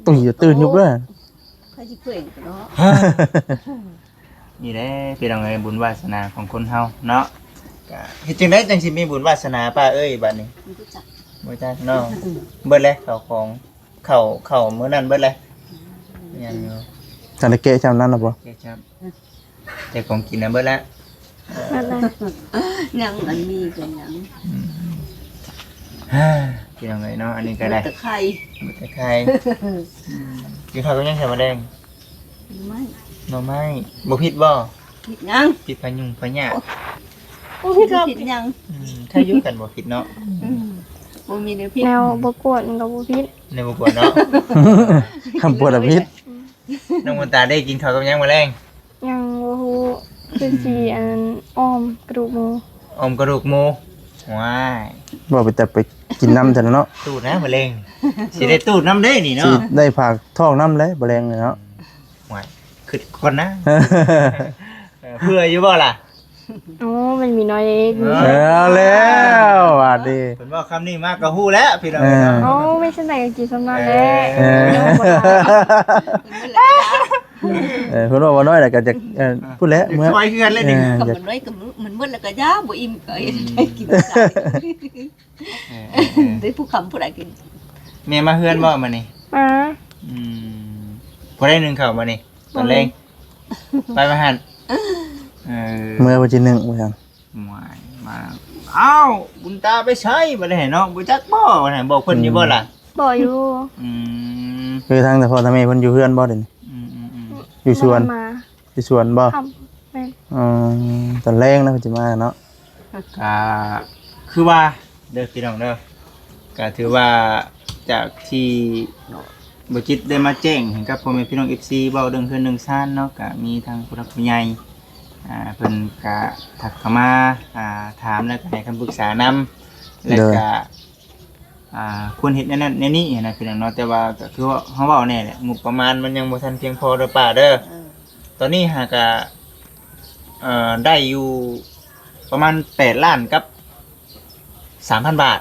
ຕຸ້ຍຕື່ນຍຸບເລີຍ. ໃຜຊິເຄັ່ງເນາະ. ນີ້ແຫຼະພີ່ນ້ອງເອີຍ ບຸນວາສະໜາຂອງຄົນເຮົາເນາະ. ກະເຮັດຈັ່ງໃດຈັ່ງຊິມີບຸນວາສະໜາປ້າເອີຍບາດນີ້? ບໍ່ຮູ້ຈັກ ບໍ່ຈັກເນາະ. ອືມ ເບິດແລ້ວ ເຂົ້າຂອງ ເຂົ້າ ເຂົ້າມື້ນັ້ນເບິດແລ້ວ. ອືມ ຍັງຢູ່. ທັນໄດ້ແກະຊ່ຳນັ້ນລະບໍ່? ແກະຊ່ຳ ແຕ່ຂອງກິນນະເບິດແລ້ວ. ເບິດແລ້ວ ຍັງອັນນີ້ກະຍັງ. ອືມ ພີ່ນ້ອງເອີຍເນາະ ອັນນີ້ກະໄດ້ ເບິດແຕ່ໄຂ່ ເບິດແຕ່ໄຂ່. ອືມ ກິນເຂົ້າກັບຫຍັງຊະ ມະແລງ? ໜໍ່ໄມ້ ໜໍ່ໄມ້. ບໍ່ພິດບໍ່? ຜິດຫຍັງ? ຜິດພະຍຸງພະຍາດ. ໂອ້ ບໍ່ຜິດຫຍັງ. ອືມ ຖ້າຢູ່ກັນບໍ່ຜິດເນາະ. ອືມ ບໍ່ມີແນວຜິດ ແນວບໍ່ກວດມັນກະບໍ່ຜິດ ແນວບໍ່ກວດເນາະ. ຄຳປວດອະຜິດ. ອືມ ນ້ອງບຸນຕາໄດ້ກິນເຂົ້າກັບຫຍັງມະແລງ? ຍັງບໍ່ຮູ້ ຄືຊິ ອືມ ອັນ ອ້ອມກະດູກໝູ. ອ້ອມກະດູກໝູ. ວ້າຍ ບໍ່ເປັນຕາໄປກິນນຳຊັ້ນເນາະ. ຕູດນະມະແລງ ຊິໄດ້ຕູດນຳເດ້ນີ້ເນາະ ຊິໄດ້ຝາກທ້ອງນຳແຫຼະມະແລງນີ້ເນາະ. ຫວຍ ຄື ຄິດກ່ອນນະ. ເອີ ເພື່ອຢູ່ບໍ່ລະ? ໂອ້ ມັນມີນ້ອຍເອງ. ເອີ ເອົາແລ້ວບາດນີ້ ເພິ່ນເວົ້າຄຳນີ້ມາກໍຮູ້ແລ້ວພີ່ນ້ອງເອີຍ. ໂອ້ ແມ່ນຈັ່ງໃດກໍກິນສ່ຳນັ້ນແຫຼະ. ເອີ ເອີ ເພິ່ນເວົ້າວ່ານ້ອຍແລ້ວກໍຈະ ເອີ ພຸ້ນແຫຼະ ເມືອ ຊ່ອຍເຮືອນເລີຍນີ້. ເອີ ກໍມັນນ້ອຍກໍມັນໝົດແລ້ວກໍຢ່າ ບໍ່ອີ່ມກໍ ອືມ ໄດ້ກິນ. ເອີ ເອີ ເອີ ໄດ້ຜູ້ຄຳຜູ້ໃດກິນ. ແມ່ມາເຮືອນບໍ່ມື້ນີ້? ມາ. ອືມ ຜູ້ໃດໜຶ້ງເຂົ້າມື້ນີ້ຕອນແລງ? ໄປມາຫັ້ນ. ເອີ ເມື່ອວັນທີໜຶ່ງວ່າຊັ້ນ. ໂອ້ຍ ມາ ອ້າວ ບຸນຕາໄປໃສບັດນີ້ເນາະ? ບໍ່ຈັກບໍ່ ວ່ານັ້ນ ບອກເພິ່ນຢູ່ບໍ່ລະ? ອືມ ບໍ່ຢູ່. ອືມ ຄືທາງແຕ່ພໍ່ແຕ່ແມ່ເພິ່ນຢູ່ເຮືອນບໍ່ດຽວນີ້? ອືມໆໆ ຢູ່ສວນ. ມາ ຢູ່ສວນບໍ່? ຄ່ຳ ແມ່ນ. ອືມ ຕອນແລງນະເພິ່ນຊິມາເນາະ. ກະຄືວ່າເດີພີ່ນ້ອງເດີ ກະຖືວ່າຈາກທີ່ບໍ່ຈິດໄດ້ມາແຈ້ງໃຫ້ກັບພໍ່ແມ່ພີ່ນ້ອງເອັຟຊີ ເວົ້າເລື່ອງເຮືອນເລື່ອງຊານເນາະ ກະມີທາງຜູ້ຫຼັກຜູ້ໃຫຍ່ ອ່າ ເພິ່ນກະທັກເຂົ້າມາ ອ່າ ຖາມ ແລ້ວກະໃຫ້ຄຳປຶກສານຳ ແລ້ວກະ ອ່າ ຄວນເຮັດແນວນັ້ນແນວນີ້ນະພີ່ນ້ອງເນາະ. ແຕ່ວ່າກໍຄືເຮົາເວົ້າແນ່ແຫຼະ ງົບປະມານມັນຍັງບໍ່ທັນພຽງພໍເດີປ້າເດີ. ເອີ ຕອນນີ້ຫາກະ ເອີ ໄດ້ຢູ່ປະມານແປດລ້ານກັບສາມພັນບາດ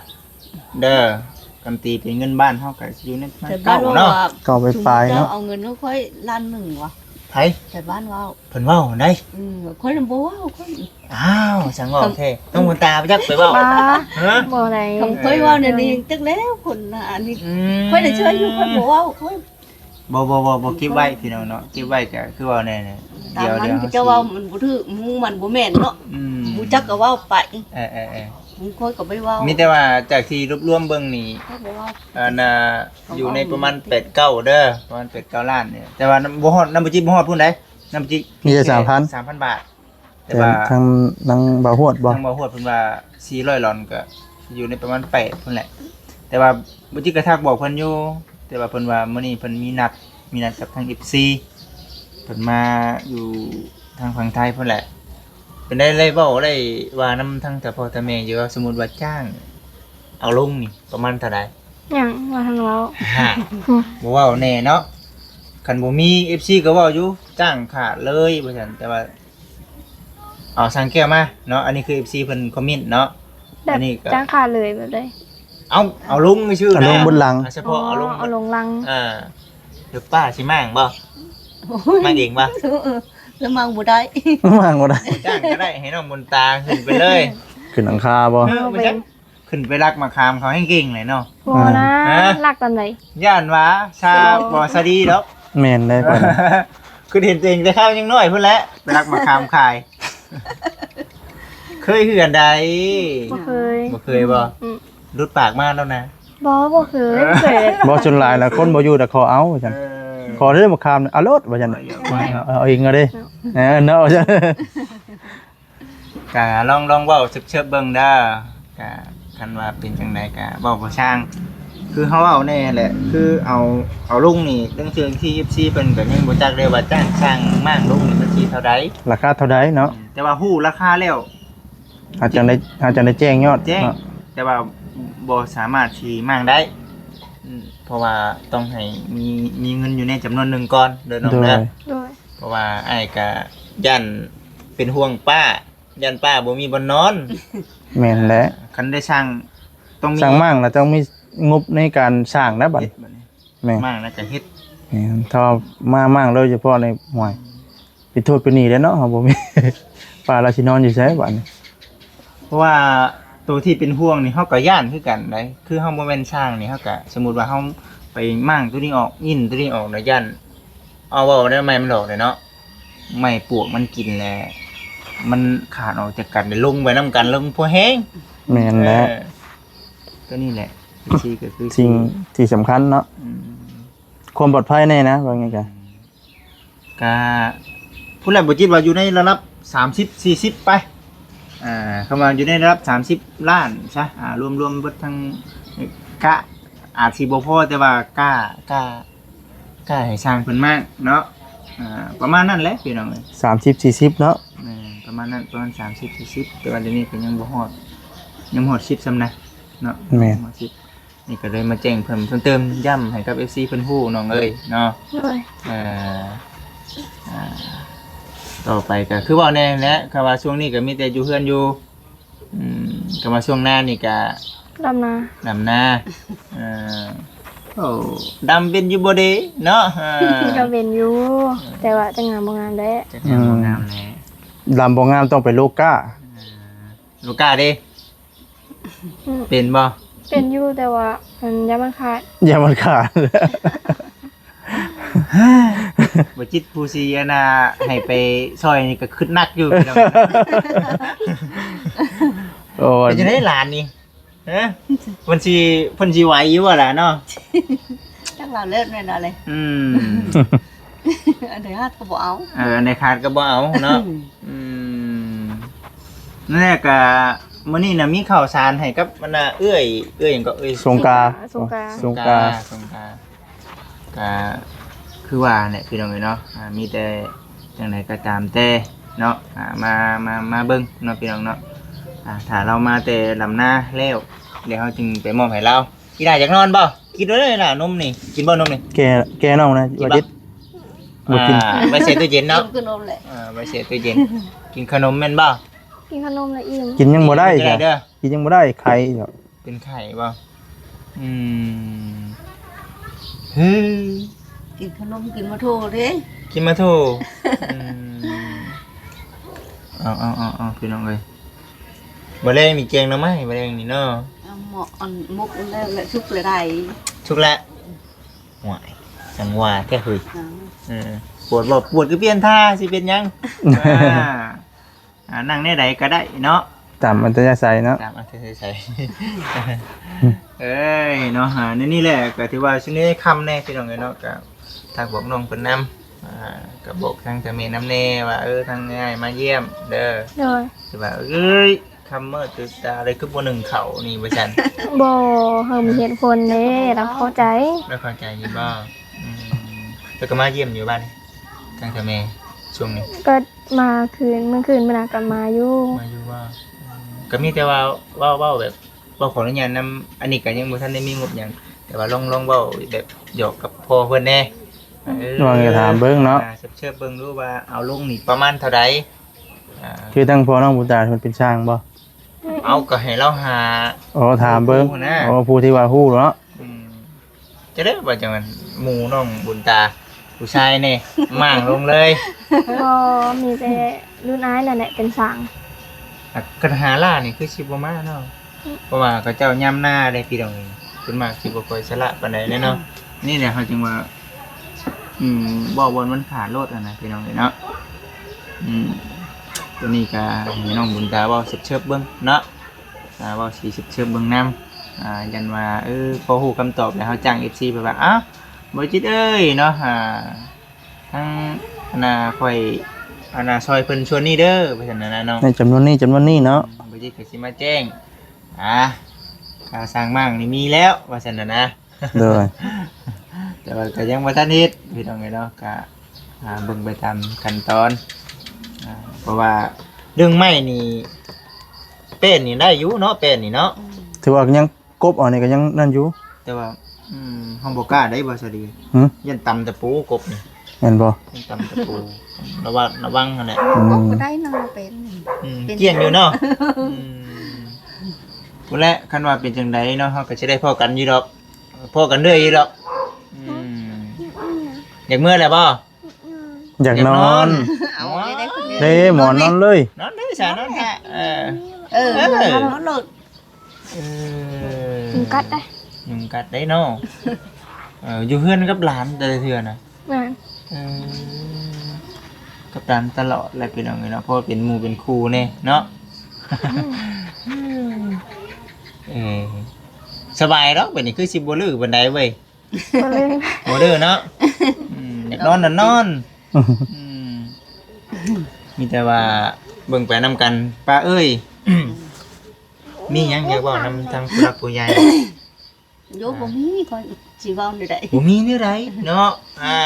ເດີ. ຄັນຕີເປັນເງິນບ້ານເຮົາກໍຊິຢູ່ໃນປະມານເກົ້າເນາະ. ເກົ້າປາຍໆເນາະ. ເຈົ້າເອົາເງິນໃຫ້ຂ້ອຍລ້ານໜຶ່ງຫວາ? ໃຜ? ແຕ່ບ້ານເວົ້າ. ເພິ່ນເວົ້າໃດ? ອືມ ຂ້ອຍນະບໍ່ເວົ້າ ຂ້ອຍ. ອ້າວ ສັງເວົ້າແທ້ ນ້ອງບຸນຕາໄປຈັກໄປເວົ້າ. ຮະ? ບໍ່ໄດ້. ຂ້ອຍເວົ້າແນວນີ້ຈັກແລ້ວ ຄົນອັນນີ້. ອືມ ຂ້ອຍໄດ້ເຊື່ອຢູ່ ຂ້ອຍບໍ່ເວົ້າ ຂ້ອຍ. ບໍ່ ບໍ່ ບໍ່ ບໍ່ ເກັບໄວ້ພີ່ນ້ອງເນາະ ເກັບໄວ້ກໍຄືເວົ້າແນ່ໆ. ດຽວ ດຽວເຮົາຊິ ເຈົ້າເວົ້າມັນບໍ່ຖືກ ໝູ່ມັນບໍ່ແມ່ນເນາະ. ອືມ ຮູ້ຈັກກໍເວົ້າໄປ. ເອີໆໆ ໝູ່ຂ້ອຍກໍບໍ່ໄດ້ເວົ້າ. ມີແຕ່ວ່າຈາກທີ່ລວບລວມເບິ່ງນີ້ ຂ້ອຍບໍ່ເວົ້າ. ອັນນ່າ ຢູ່ໃນປະມານແປດເກົ້າເດີ ປະມານແປດເກົ້າລ້ານນີ້ ແຕ່ວ່າບໍ່ຮອດ ນຳບໍ່ຈິດບໍ່ຮອດພຸ້ນໃດ ນຳບໍ່ຈິດມີແຕ່ສາມພັນ ສາມພັນບາດ. ແຕ່ວ່າທາງນາງບ່າວຮວດບໍ່? ທາງບ່າວຮວດເພິ່ນວ່າສີ່ຮ້ອຍຫຼອນ ກໍຢູ່ໃນປະມານແປດພຸ້ນແຫຼະ. ແຕ່ວ່າບໍ່ຈິດກະທັກບອກເພິ່ນຢູ່ ແຕ່ວ່າເພິ່ນວ່າມື້ນີ້ເພິ່ນມີນັດ ມີນັດກັບທາງເອັຟຊີ ເພິ່ນມາຢູ່ທາງຝັ່ງໄທພຸ້ນແຫຼະ. ເປັນໄດ້ ໄດ້ເວົ້າ ໄດ້ວ່ານຳທາງເຈົ້າພໍ່ເຈົ້າແມ່ຢູ່ວ່າ ສົມມຸດວ່າຈ້າງເອົາລົງນີ້ປະມານເທົ່າໃດ? ຍັງບໍ່ທັນເວົ້າ. ຮະ ບໍ່ເວົ້າແນ່ເນາະ. ຄັນບໍ່ມີເອັຟຊີກໍເວົ້າຢູ່ ຈ້າງຂາດເລີຍວ່າຊັ້ນ ແຕ່ວ່າ ເອົາ ຊ່າງແກ້ວມາເນາະ. ອັນນີ້ຄືເອັຟຊີເພິ່ນຄອມເມັນເນາະ. ແບບ ອັນນີ້ກໍຈ້າງຂາດເລີຍແບບໃດ? ເອົາ ເອົາລົງຊື່ໆ ເອົາລົງບົນຫຼັງ ສະເພາະເອົາລົງ ເອົາລົງຫຼັງ. ອ່າ ຫຼືປ້າຊິມ້າງບໍ່? ໂອ້ຍ ມ້າງເອງບໍ່? ເອີ ແລ້ວມ້າງບໍ່ໄດ້ ມ້າງບໍ່ໄດ້. ຈ້າງກໍໄດ້ ໃຫ້ນ້ອງບຸນຕາຂຶ້ນໄປເລີຍ. ຂຶ້ນຫຼັງຄາບໍ່? ເອີ ບໍ່ເປັນ. ຂຶ້ນໄປລັກໝາກຂາມເຂົາແຮງເກັ່ງເລີຍເນາະ. ບໍ່ນະ ຮະ? ລັກຕອນໃດ? ຢ້ານວ່າຊາບໍ່ສະດີດອກ. ແມ່ນເດ້ ຄືເຫັນຕົວເອງແຕ່ຄາວຍັງນ້ອຍພຸ້ນແຫຼະ ໄປລັກໝາກຂາມຂາຍ. ເຄີຍເຮືອນໃດ? ບໍ່ເຄີຍ. ບໍ່ເຄີຍບໍ່? ອືມ ຫຼຸດປາກມາແລ້ວນະ. ບໍ່ ບໍ່ເຄີຍ ບໍ່ເຄີຍ. ບໍ່ ສ່ວນຫຼາຍລະຄົນບໍ່ຢູ່ແຕ່ຂໍເອົາວ່າຊັ້ນ. ເອີ ຂໍເດີໝາກຂາມ ເອົາໂລດວ່າຊັ້ນ. ເອົາເອງເອົາເດ້. ເອີ ເນາະ. ກະລອງ ລອງເວົ້າເຊີບໆເບິ່ງເດີ. ກະຄັນວ່າເປັນຈັ່ງໃດກະເວົ້າບໍ່ຊ່າງ ຄືເຮົາເວົ້າແນ່ແຫຼະ ຄືເອົາ ເອົາລົງນີ້ ເລື່ອງເຊິ່ງທີ່ເອັຟຊີເພິ່ນກະຍັງບໍ່ຈັກເລີຍວ່າຈ້າງຊ່າງມ້າງລົງນີ້ມັນຊິເທົ່າໃດ ລາຄາເທົ່າໃດເນາະ. ອືມ ແຕ່ວ່າຮູ້ລາຄາແລ້ວ ອາດຈັ່ງໄດ້ ອາດຈັ່ງໄດ້ແຈ້ງຍອດ ແຈ້ງເນາະ ແຕ່ວ່າບໍ່ສາມາດຊິມ້າງໄດ້ ອືມ ເພາະວ່າຕ້ອງໃຫ້ມີ ມີເງິນຢູ່ໃນຈຳນວນໜຶ່ງກ່ອນເດີນ້ອງເດີ. ໂດຍ ໂດຍ ເພາະວ່າອ້າຍກະຢ້ານເປັນຫ່ວງປ້າ ຢ້ານປ້າບໍ່ມີບ່ອນນອນ. ແມ່ນແຫຼະ ຄັນໄດ້ສ້າງ ຕ້ອງມີ ສ້າງມ້າງລະຕ້ອງມີງົບໃນການສ້າງນະບັດ ເຮັດບັດນີ້. ແມ່ນ ມ້າງແລ້ວກະເຮັດ. ແມ່ນ ຖ້າມ້າງ ມ້າງໂດຍສະເພາະໃນ ຫ້ວຍ ເປັນໂທດເປັນໜີ້ແລ້ວເນາະ ເຮົາບໍ່ມີ ປ້າລາວຊິນອນຢູ່ໃສບັດນີ້? ເພາະວ່າໂຕທີ່ເປັນຫ່ວງນີ້ເຮົາກໍຢ້ານຄືກັນໃດ໋ ຄືເຮົາບໍ່ແມ່ນຊ່າງນີ້ ເຮົາກໍ ສົມມຸດວ່າເຮົາໄປມ້າງໂຕນີ້ອອກ ຍິ້ນໂຕນີ້ອອກ ແລ້ວຢ້ານ ເອົາ ເວົ້າແນວໃໝ່ມັນດອກເດ້ເນາະ ໄມ້ປວກມັນກິນແລ້ວ ມັນຂາດອອກຈາກກັນ ແລ້ວລົງໄປນຳກັນ ລົງພໍແຮງ. ແມ່ນແຫຼະ ເອີ ໂຕນີ້ແຫຼະ ທີ່ກໍຄືສິ່ງທີ່ສຳຄັນເນາະ. ອືມ ຄວາມປອດໄພແນ່ນະ ວ່າໄງກະ ກະ ພຸ້ນແຫຼະ ບໍ່ຈິດວ່າຢູ່ໃນລະດັບສາມສິບ ສີ່ສິບໄປ ອ່າ ຄຳວ່າຢູ່ໃນລະດັບສາມສິບລ້ານຊະ ອ່າ ລວມໆເບິດທັງ ກະອາດຊິບໍ່ພໍ ແຕ່ວ່າກະ ກະ ກະໃຫ້ຊ່າງເພິ່ນມາເນາະ ອ່າ ປະມານນັ້ນແຫຼະພີ່ນ້ອງເອີຍ ສາມສິບ ສີ່ສິບເນາະ. ແມ່ນ ປະມານນັ້ນ ປະມານສາມສິບ ສີ່ສິບ ແຕ່ວ່າດຽວນີ້ກໍຍັງບໍ່ຮອດ ຍັງບໍ່ຮອດສິບຊ້ຳນະເນາະ. ແມ່ນ ຍັງບໍ່ຮອດສິບ ນີ້ກໍເລີຍມາແຈ້ງເພີ່ມເຕີມ ຢ້ຳໃຫ້ກັບເອັຟຊີເພິ່ນຮູ້ນ້ອງເອີຍເນາະ. ໂດຍ ເອີ ອ່າ ຕໍ່ໄປກໍຄືເວົ້າແນ່ແຫຼະ ຄຳວ່າຊ່ວງນີ້ກໍມີແຕ່ຢູ່ເຮືອນຢູ່ ອືມ ຄຳວ່າຊ່ວງໜ້ານີ້ກໍ ດຳນາ ດຳນາ ເອີ ໂອ້ ດຳເປັນຢູ່ບໍ່ເດເນາະ? ເອີ ກໍເປັນຢູ່ ແຕ່ວ່າຈັກງາມບໍ່ງາມແຫຼະ ຈັກງາມບໍ່ງາມແຫຼະ ອືມ ດຳບໍ່ງາມຕ້ອງໄປໂລກາ ເອີ ໂລກາເດ ອືມ ເປັນບໍ່? ເປັນຢູ່ ແຕ່ວ່າມັນ ຢ້ານມັນຂາດ ຢ້ານມັນຂາດ ບໍ່ຈິດຜູ້ຊິອັນນ່າ ໃຫ້ໄປຊ່ອຍນີ້ກໍຄຶດໜັກຢູ່ພີ່ນ້ອງ ໂອ້ຍ ເປັນຈັ່ງໃດຫຼານນີ້? ຮະ ເພິ່ນຊິ ເພິ່ນຊິໄຫວຢູ່ບໍ່ລະເນາະ? ຈັກລາວເລີດແມ່ນລະເລີຍ ອືມ ອັນໃດຂາດກໍບໍ່ເອົາ ເອີ ອັນໃດຂາດກໍບໍ່ເອົາເນາະ ອືມ ອືມ ນັ້ນແຫຼະ ກະມື້ນີ້ນະມີເຂົ້າສານໃຫ້ກັບອັນນ່າ ເອື້ອຍ ເອື້ອຍຫຍັງເກາະ ເອື້ອຍ ສົງກາ ສົງກາ ສົງກາ ສົງກາ ກໍຄືວ່າແຫຼະພີ່ນ້ອງເອີຍເນາະ ອ່າ ມີແຕ່ຈັ່ງໃດກໍຕາມແຕ່ເນາະ ອ່າ ມາ ມາ ມາເບິ່ງເນາະພີ່ນ້ອງເນາະ ອ່າ ຖ້າລາວມາແຕ່ດຳນາແລ້ວ ແລ້ວເຮົາຈຶ່ງໄປມອບໃຫ້ລາວ. ອີ່ຫຼ້າຢາກນອນບໍ່? ກິນໂລດເດີຫຼ້າ ນົມນີ້ ກິນບໍ່ນົມນີ້? ແກ່ ແກ່ນ້ອງນະ ບໍ່ກິນ ບໍ່ກິນ ອ່າ ໄວ້ໃສ່ຕູ້ເຢັນເນາະ ກິນຄືນົມແຫຼະ ອ່າ ໄວ້ໃສ່ຕູ້ເຢັນ ກິນຂະໜົມແມ່ນບໍ່? ກິນຂະໜົມລະອີ່ມ ກິນຍັງບໍ່ໄດ້ ກິນຍັງບໍ່ໄດ້ ໄຂ້ຢູ່ ເປັນໄຂ້ບໍ່? ອືມ ເຮີ ກິນຂະໜົມ ກິນໝາໂທເດ້ ກິນໝາໂທ ອືມ ເອົາໆໆໆ ພີ່ນ້ອງເອີຍ ມື້ແລງນີ້ແກງໜໍ່ໄມ້ ມື້ແລງນີ້ເນາະ ເອົາໝໍ້ອັນໝົກອັນແລ້ວ ແລະສຸກແລະໄດ້ ສຸກແລ້ວ ໂອ້ຍ ຈັ່ງວ່າແທ້ເຮີຍ ເອີ ປວດບໍ່? ປວດຄືປ່ຽນທ່າ ຊິເປັນຫຍັງ? ອ່າ ອ່າ ນັ່ງແນວໃດກໍໄດ້ເນາະ ຕາມອັດທະຍາໄສເນາະ ຕາມອັດທະຍາໄສ ເອີຍເນາະ ອ່າ ໃນນີ້ແຫຼະ ກໍຖືວ່າຊິໄດ້ຄ່ຳແດ່ພີ່ນ້ອງເອີຍເນາະ ກໍທັກບອກນ້ອງເພິ່ນນຳ ອ່າ ກໍບອກທາງເຈົ້າແມ່ນຳແດ່ວ່າ ເອີ ທາງອ້າຍມາຢ້ຽມເດີ ໂດຍ ຊິວ່າ ເອີຍ ຄຳເມີດຕື່ນຕາເລີຍ ຄືບໍ່ໜຶ້ງເຂົ້ານີ້ວ່າຊັ້ນ ບໍ່ ເຮົາມີເຫດຜົນເດ້ ລາວເຂົ້າໃຈ ລາວເຂົ້າໃຈຢູ່ບໍ່? ອືມ ແລ້ວກໍມາຢ້ຽມຢູ່ບ້ານນີ້ ທາງເຈົ້າແມ່ ຊ່ວງນີ້ ກໍມາຄືນ ມື້ຄືນມື້ນະກໍມາຢູ່ ມາຢູ່ບໍ່? ອືມ ກໍມີແຕ່ວ່າເວົ້າ ເວົ້າແບບ ເວົ້າຂໍອະນຸຍາດນຳ ອັນນີ້ກໍຍັງບໍ່ທັນໄດ້ມີງົບຫຍັງ ແຕ່ວ່າລອງ ລອງເວົ້າແບບຫຍອກກັບພໍ່ເພິ່ນແດ່ ອືມ ເອີ ລອງຖາມເບິ່ງເນາະ ອ່າ ເຊີບໆເບິ່ງດູວ່າເອົາລົງນີ້ປະມານເທົ່າໃດ ອ່າ ຄືທາງພໍ່ນ້ອງບຸນຕາເພິ່ນເປັນຊ່າງບໍ່? ເອົາ ກໍໃຫ້ລາວຫາ ອໍ ຖາມເບິ່ງ ຜູ້ນະ ອໍ ຜູ້ທີ່ວ່າຮູ້ເນາະ ອືມ ຈະໄດ້ວ່າຈັ່ງນັ້ນ ໝູ່ນ້ອງບຸນຕາ ຜູ້ຊາຍແດ່ ມ້າງລົງເລີຍ ບໍ່ ມີແຕ່ລຸ້ນອ້າຍນັ້ນແຫຼະເປັນຊ່າງ ຄັນຫາລ້ານີ້ຄືຊິບໍ່ມາເນາະ ອືມ ເພາະວ່າເຂົາເຈົ້າຍາມນາເດ້ພີ່ນ້ອງ ສ່ວນມາກຊິບໍ່ຄ່ອຍສະຫຼະປານໃດເດ້ເນາະ ອືມ ນີ້ແຫຼະເຮົາຈຶ່ງວ່າ ອືມ ເວົ້າບ່ອນມັນຂາດໂລດຫັ້ນນະ ພີ່ນ້ອງເອີຍເນາະ ອືມ ໂຕນີ້ກໍໃຫ້ນ້ອງບຸນຕາເວົ້າເຊີບໆເບິ່ງເນາະ ອ່າ ເວົ້າຊິເຊີບໆເບິ່ງນຳ ອ່າ ຢ້ານວ່າ ເອີ ພໍຮູ້ຄຳຕອບແລ້ວເຮົາຈ້າງເອັຟຊີໄປວ່າ ອ້າວ ບໍ່ຈິດເອີຍເນາະ ອ່າ ທາງອັນນ່າຂ້ອຍອັນນ່າຊ່ອຍເພິ່ນສ່ວນນີ້ເດີ ວ່າຊັ້ນນະເນາະ ໃນຈຳນວນນີ້ ຈຳນວນນີ້ເນາະ ອືມ ບໍ່ຈິດກໍຊິມາແຈ້ງ ອ່າ ຄ່າສ້າງມ້າງນີ້ມີແລ້ວ ວ່າຊັ້ນນະນະ ໂດຍ ແຕ່ວ່າກໍຍັງບໍ່ທັນເຮັດ ພີ່ນ້ອງເອີຍເນາະ ກໍ ອ່າ ເບິ່ງໄປຕາມຂັ້ນຕອນ ອ່າ ເພາະວ່າເລື່ອງໄມ້ນີ້ ແປ້ນນີ້ໄດ້ຢູ່ເນາະ ແປ້ນນີ້ເນາະ ອືມ ຖືວ່າຍັງກົບເອົານີ້ກໍຍັງນັ້ນຢູ່ ແຕ່ວ່າ ອືມ ເຮົາບໍ່ກ້າໄດ້ບໍ່ສາລີ ຫຶ ຢ້ານຕຳຕະປູກົບນີ້ ແມ່ນບໍ່? ຢ້ານຕຳຕະປູ ລະວັງ ລະວັງຫັ້ນແຫຼະ ອືມ ກົບກໍໄດ້ເນາະ ແປ້ນນີ້ ອືມ ເປັນ ກ້ຽງຢູ່ເນາະ ອືມ ພຸ້ນແຫຼະ ຄັນວ່າເປັນຈັ່ງໃດເນາະ ເຮົາກໍຊິໄດ້ພໍ້ກັນຢູ່ດອກ ພໍ້ກັນເລື້ອຍຢູ່ດອກ ອືມ ຢາກເມືອແລ້ວບໍ່? ຢາກນອນ ຢາກນອນ ເອົາໄດ້ ໄດ້ຄົນດຽວ ເດ້ ໝອນນອນເລີຍ ນອນເລີຍ ສານອນແທ້ ເອີ ເອີ ນອນໂລດ ເອີ ຍຸງກັດໄດ໋ ຍຸງກັດໄດ໋ເນາະ ເອີ ຢູ່ເຮືອນກັບຫຼານແຕ່ລະເທື່ອນະ ແມ່ນ ເອີ ກັບຫຼານຕະຫຼອດແຫຼະ ພີ່ນ້ອງເອີຍເນາະ ເພາະວ່າເປັນໝູ່ເປັນຄູ່ແດ່ເນາະ ເອີ ສະບາຍດອກ ບັດນີ້ຄືຊິບໍ່ດື້ປານໃດເວີຍ. ບໍ່ດື້ ບໍ່ດື້ເນາະ ອືມ ຢາກນອນນະນອນ ອືມ ມີແຕ່ວ່າເບິ່ງໄປນຳກັນ ປ້າເອີຍ ມີຫຍັງຢາກເວົ້ານຳທາງຜູ້ຫຼັກຜູ້ໃຫຍ່? ໂຍ ບໍ່ມີ ຂ້ອຍຊິເວົ້າແນວໃດ ບໍ່ມີແນວໃດເນາະ ອ່າ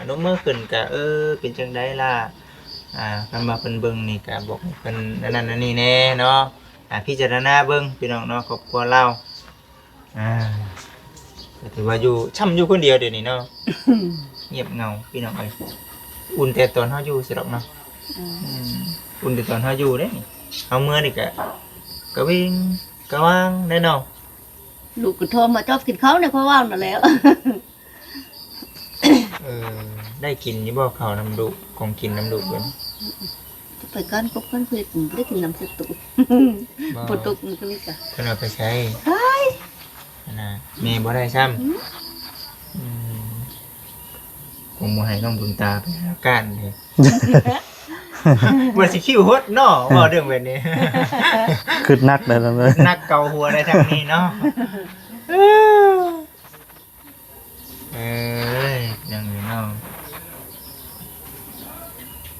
ນົບມືຂຶ້ນກະ ເອີ ເປັນຈັ່ງໃດລະ ອ່າ ຄັນວ່າເພິ່ນເບິ່ງນີ້ກະບອກໃຫ້ເພິ່ນອັນນັ້ນອັນນີ້ແດ່ເນາະ ອ່າ ພິຈາລະນາເບິ່ງ ພີ່ນ້ອງເນາະ ຄອບຄົວລາວ ອ່າ ກໍຖືວ່າຢູ່ ຊ່ຳຢູ່ຄົນດຽວດຽວນີ້ເນາະ ງຽບເຫງົາ ພີ່ນ້ອງເອີຍ ອຸ່ນແຕ່ຕອນເຮົາຢູ່ຊິດອກເນາະ. ອືມ ອືມ ອຸ່ນແຕ່ຕອນເຮົາຢູ່ເດ້ນີ້. ເຮົາເມືອນີ້ກະກະວິງກະວາງໄດ໋ເນາະ. ລູກກະໂທມາຈອບກິນເຂົ້າໃນຄວາມເວົ້ານັ້ນແຫຼ້ວ. ເອີ ໄດ້ກິນຢູ່ບໍ່ເຂົ້ານຳລູກ ຂອງກິນນຳລູກເພິ່ນ? ໄປການກົບການຜະລິດ ບໍ່ໄດ້ກິນນຳສັດຕູ. ບໍ່ ຝົນຕົກມື້ຄືນນີ້ກະ ເພິ່ນເອົາໄປໃສ? ຂາຍ ຫັ້ນນະ ແມ່ບໍ່ໄດ້ຊ້ຳ. ອືມ ອືມ ຄົງບໍ່ໃຫ້ນ້ອງບຸນຕາໄປຫາການເດ້. ວ່າຊິຄິວຫົດເນາະ ເວົ້າເລື່ອງແບບນີ້ ຄຶດໜັກໄດ໋ ໜັກເກົາຫົວໄດ້ທາງນີ້ເນາະ. ເອີຍ ຍັງຢູ່ເນາະ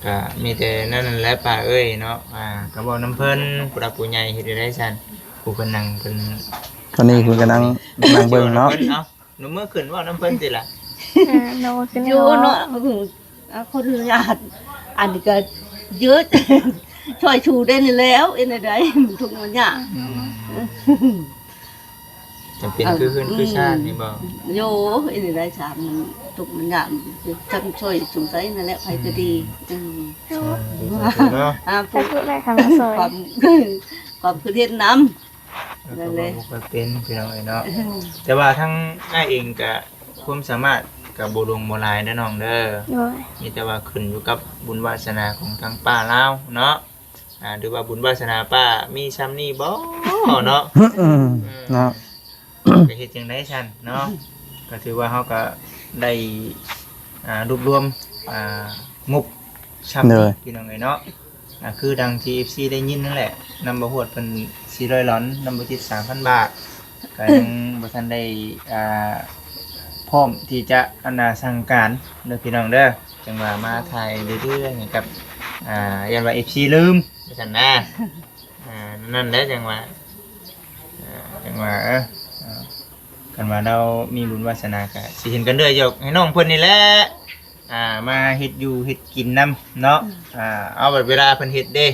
ກະມີແຕ່ນັ້ນແຫຼະປ້າເອີຍເນາະ. ອ່າ ກະເວົ້ານຳເພິ່ນ ຜູ້ຫຼັກຜູ້ໃຫຍ່ເຮັດໄດ້ຊັ້ນ ຜູ້ເພິ່ນນັ່ງເພິ່ນ ຕອນນີ້ເພິ່ນກະນັ່ງ ນັ່ງເບິ່ງເນາະ. ເອົາ ໜູເມືອຂຶ້ນເວົ້ານຳເພິ່ນຕິລະ. ເອີ ໜູຂຶ້ນຢູ່ເນາະ. ອ່າ ຂໍອະນຸຍາດ ອັນນີ້ກະເຢີດ ຊ່ອຍຊູໄດ້ນີ້ແລ້ວ ເຮັດແນວໃດ ມັນທຸກມັນຍາກ. ອືມ ຈຳເປັນຄືເຮືອນຄືຊານນີ້ບໍ່? ໂຍ ເຮັດແນວໃດຊານ ມັນທຸກມັນຍາກ ຈຳຊ່ອຍສູໃສ່ນັ້ນແຫຼະ ໃຜກະດີ. ອືມ ອືມ ສາທຸ ສາທຸເນາະ. ອ່າ ສາທຸແຫຼະ ຄຳວ່າຊ່ອຍ ຄວາມ ຄວາມຄິດເຫັນນຳ. ເຮົາກະເວົ້າບໍ່ຄ່ອຍເປັນ ພີ່ນ້ອງເອີຍເນາະ. ແຕ່ວ່າທາງອ້າຍເອງກະຄວາມສາມາດກະບໍ່ຫຼວງບໍ່ຫຼາຍເດີນ້ອງເດີ. ໂດຍ ມີແຕ່ວ່າຂຶ້ນຢູ່ກັບບຸນວາສະໜາຂອງທາງປ້າລາວເນາະ. ອ່າ ຫຼືວ່າບຸນວາສະໜາປ້າມີຊ່ຳນີ້ບໍ່ເນາະ. ເນາະ ກະເຮັດຈັ່ງໃດຊັ້ນເນາະ. ກະຖືວ່າເຮົາກະໄດ້ ອ່າ ລວບລວມ ອ່າ ງົບຊ່ຳນີ້ ໂດຍ ພີ່ນ້ອງເອີຍເນາະ. ອ່າ ຄືດັ່ງທີ່ເອັຟຊີໄດ້ຍິນນັ້ນແຫຼະ ນຳບ່າວຮວດເພິ່ນສີ່ຮ້ອຍຫຼອນ ນຳບ່າວຈິດສາມພັນບາດ ກະຍັງບໍ່ທັນໄດ້ ອ່າ ພ້ອມທີ່ຈະ ອັນນ່າ ສັ່ງການເດີພີ່ນ້ອງເດີ. ຈັ່ງວ່າມາຖ່າຍເລື້ອຍໆໃຫ້ກັບ ອ່າ ຢ້ານວ່າເອັຟຊີລືມວ່າຊັ້ນນະ. ອ່າ ນັ້ນແຫຼະຈັ່ງວ່າ ອ່າ ຈັ່ງວ່າ ເອີ ອ່າ ຄັນວ່າລາວມີບຸນວາສະໜາກະຊິເຫັນກັນເລື້ອຍ. ຢາກໃຫ້ນ້ອງເພິ່ນນີ້ແຫຼະ ອ່າ ມາເຮັດຢູ່ເຮັດກິນນຳເນາະ. ອ່າ ເອົາ ບັດເວລາເພິ່ນເຮັດເດ້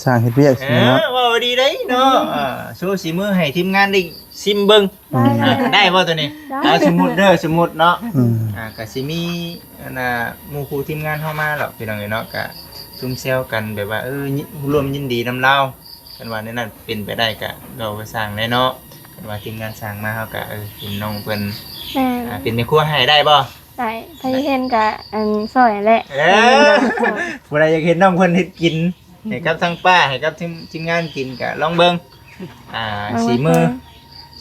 ຊ່າງເຮັດວຽກ ເອີ ເນາະ ເວົ້າດີໄດ໋ເນາະ. ອ່າ ໂຊສີມືໃຫ້ທີມງານໄດ້ຊິມເບິ່ງ ໄດ້ ອ່າ ໄດ້ບໍ່ໂຕນີ້? ໄດ້ ເອົາ ສົມມຸດເດີ ສົມມຸດເນາະ. ອືມ ອ່າ ກະຊິມີ ອັນນ່າ ໝູ່ຄູ່ທີມງານເຮົາມາແລ້ວ ພີ່ນ້ອງເອີຍເນາະ. ກະຊຸມແຊວກັນແບບວ່າ ເອີ ຍິ- ຮ່ວມຍິນດີນຳລາວ. ຄັນວ່າແນວນັ້ນເປັນໄປໄດ້ກະເວົ້າກະຊ່າງແຫຼະເນາະ. ຄັນວ່າທີມງານຊ່າງມາ ເຮົາກະ ເອີ ເຫັນນ້ອງເພິ່ນ ແມ່ນ ອ່າ ເປັນແມ່ຄົວໃຫ້ໄດ້ບໍ່? ໄດ້ ໃຜເຫັນກະ ອັນ ຊ່ອຍແຫຼະ. ເອີ ຜູ້ໃດຢາກເຫັນນ້ອງເພິ່ນເຮັດກິນໃຫ້ກັບທາງປ້າ ໃຫ້ກັບທີມ ທີມງານກິນກະລອງເບິ່ງ. ອ່າ ລອງເບິ່ງ ສີມື ເພິ່ນ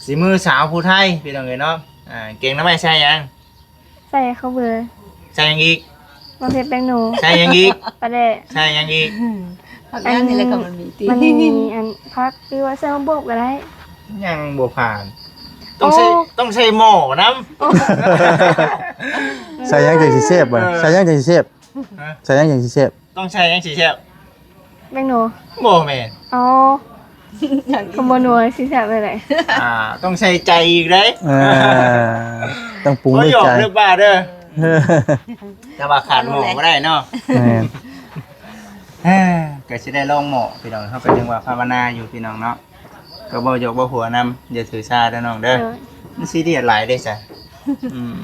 ສີມືສາວຜູ້ໄທ ພີ່ນ້ອງເອີຍເນາະ. ອ່າ ແກງໜໍ່ໄມ້ໃສ່ຫຍັງ? ໃສ່ເຂົ້າເບື່ອ. ໃສ່ຫຍັງອີກ? ໝາກເຜັດແປ້ງນົວ. ໃສ່ຫຍັງອີກ? ປາແດກ. ໃສ່ຫຍັງອີກ? ອືມ ຜັກ ອັນ ອັນນີ້ແຫຼະກະມັນມີຕິ ມັນມີອັນຜັກ ຫຼືວ່າໃສ່ໝາກໂບກກະໄດ້. ຍັງບໍ່ຜ່ານ ຕ້ອງໃສ່ ໂອ້ ຕ້ອງໃສ່ໝໍ້ນຳ. ໂອ້ ໃສ່ຫຍັງຈັ່ງຊິແຊບບາດນີ້? ເອີ ໃສ່ຫຍັງຈັ່ງຊິແຊບ? ຮະ? ໃສ່ຫຍັງຈັ່ງຊິແຊບ? ຕ້ອງໃສ່ຫຍັງຊິແຊບ? ແປ້ງນົວ. ບໍ່ແມ່ນ. ອໍ ຫຍັງອີກ? ຄຳວ່ານົວຊິແຊບແນວໃດ? ອ່າ ຕ້ອງໃສ່ໃຈອີກເດ້. ເອີ ຕ້ອງປຸງດ້ວຍໃຈ. ບໍ່ຢອກເດີປ້າເດີ ແຕ່ວ່າຂາດໝໍ້ບໍ່ໄດ້ເນາະ. ແມ່ນ ເອີ ກະຊິໄດ້ລອງໝໍ້ ພີ່ນ້ອງ. ເຮົາກະຍັງວ່າພາວະນາຢູ່ ພີ່ນ້ອງເນາະ. ກະເວົ້າຢອກເວົ້າຫົວນຳ ຢ່າຖືສາເດີນ້ອງເດີ. ໂດຍ ມັນຊີຣຽສຫຼາຍເດ້ຊະ. ອືມ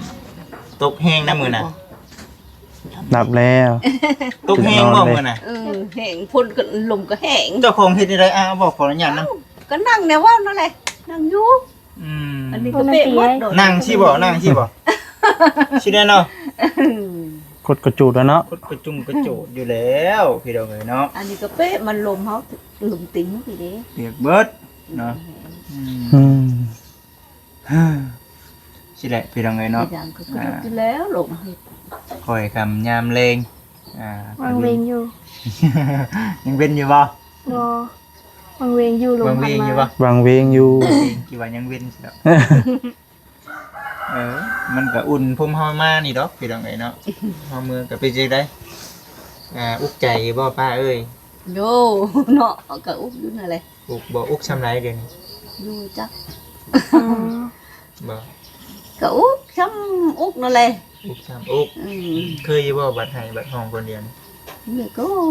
ຕົກແຮງນະມື້ນະ. ຫຼັບແລ້ວ. ຕົກແຮງບໍ່ມື້ນະ? ເອີ ແຮງ ຝົນກະ ລົມກະແຮງ. ເຈົ້າຂອງເຮັດແນວໃດ? ອ້າວ ເວົ້າ ຂໍອະນຸຍາດນຳ. ເອົ້າ ກະນັ່ງແນວເວົ້ານັ້ນແຫຼະ ນັ່ງຢູ່. ອືມ ອັນນີ້ກະເປະໝົດ. ນັ່ງຊີ້ບໍ່? ນັ່ງຊີ້ບໍ່? ຊີ້ແດ່ເນາະ. ຄົດກະຈູດແລ້ວເນາະ. ຄົດກະຈຸ່ມກະໂຈດຢູ່ແລ້ວ ພີ່ນ້ອງເອີຍເນາະ. ອັນນີ້ກະເປະ ມັນລົມເຮົາ ລົມຕິງພີ້ເດ້ ປຽກເບິດເນາະ. ອືມ ອືມ ຊີ້ແຫຼະ ພີ່ນ້ອງເອີຍເນາະ. ກະຢ່າງກະ ອ່າ ຢູ່ແລ້ວລົມເຮັດ. ຄ່ອຍຄ່ຳຍາມແລງ ອ່າ ວັງເວງຢູ່. ຍັງເວັນຢູ່ບໍ່? ບໍ່ ວັງເວງຢູ່. ລົມພັດມາ ວັງເວງຢູ່ບໍ່? ວັງເວງຢູ່. ຄິດວ່າຍັງເວັນຊິດອກ. ເອີ ມັນກະອຸ່ນພົມເຮົາມານີ້ດອກ ພີ່ນ້ອງເອີຍເນາະ. ເຮົາເມືອກະເປັນຈັ່ງໃດ? ອ່າ ອຸກໃຈຢູ່ບໍ່ປ້າເອີຍ? ໂຍ ເນາະ ກະອຸກຢູ່ນັ້ນແຫຼະ. ອຸກບໍ່? ອຸກຊ່ຳໃດດຽວນີ້? ຢູ່ຈັກ ອືມ ບໍ່ ກະອຸກຊ່ຳອຸກນັ້ນແຫຼະ. ອຸກຊ່ຳອຸກ. ອືມ ເຄີຍຢູ່ບໍ່ ບັດໄຫ້ບັດຮ້ອງຄົນດຽວນີ້? ນີ້ກະ ຫຶ?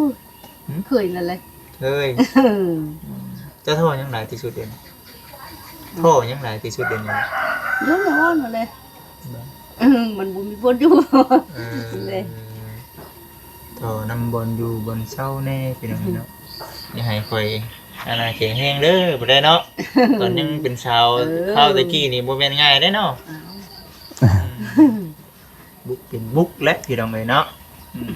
ເຄີຍນັ້ນແຫຼະ. ເຄີຍ. ອືມ ເຈົ້າທໍ້ຫຍັງຫຼາຍທີ່ສຸດດຽວນີ້? ທໍ້ຫຍັງຫຼາຍທີ່ສຸດດຽວນີ້? ເລື່ອງນອນນັ້ນແຫຼະ. ບໍ່ ອືມ ມັນບໍ່ມີບ່ອນຢູ່. ເອີ ແຫຼະ. ຕໍ່ນຳບ່ອນຢູ່ບ່ອນເຊົາແດ່ພີ່ນ້ອງເນາະ. ຢ່າໃຫ້ຂ້ອຍອັນນ່າແຂງແຮງເດີ ບໍ່ໄດ້ເນາະ. ຕອນຍັງເປັນສາວ ເອີ ຄາວແຕ່ກີ້ນີ້ບໍ່ແມ່ນງ່າຍເດ້ເນາະ. ອ້າວ ອືມ ບຸກເປັນບຸກແຫຼະພີ່ນ້ອງເອີຍເນາະ. ອືມ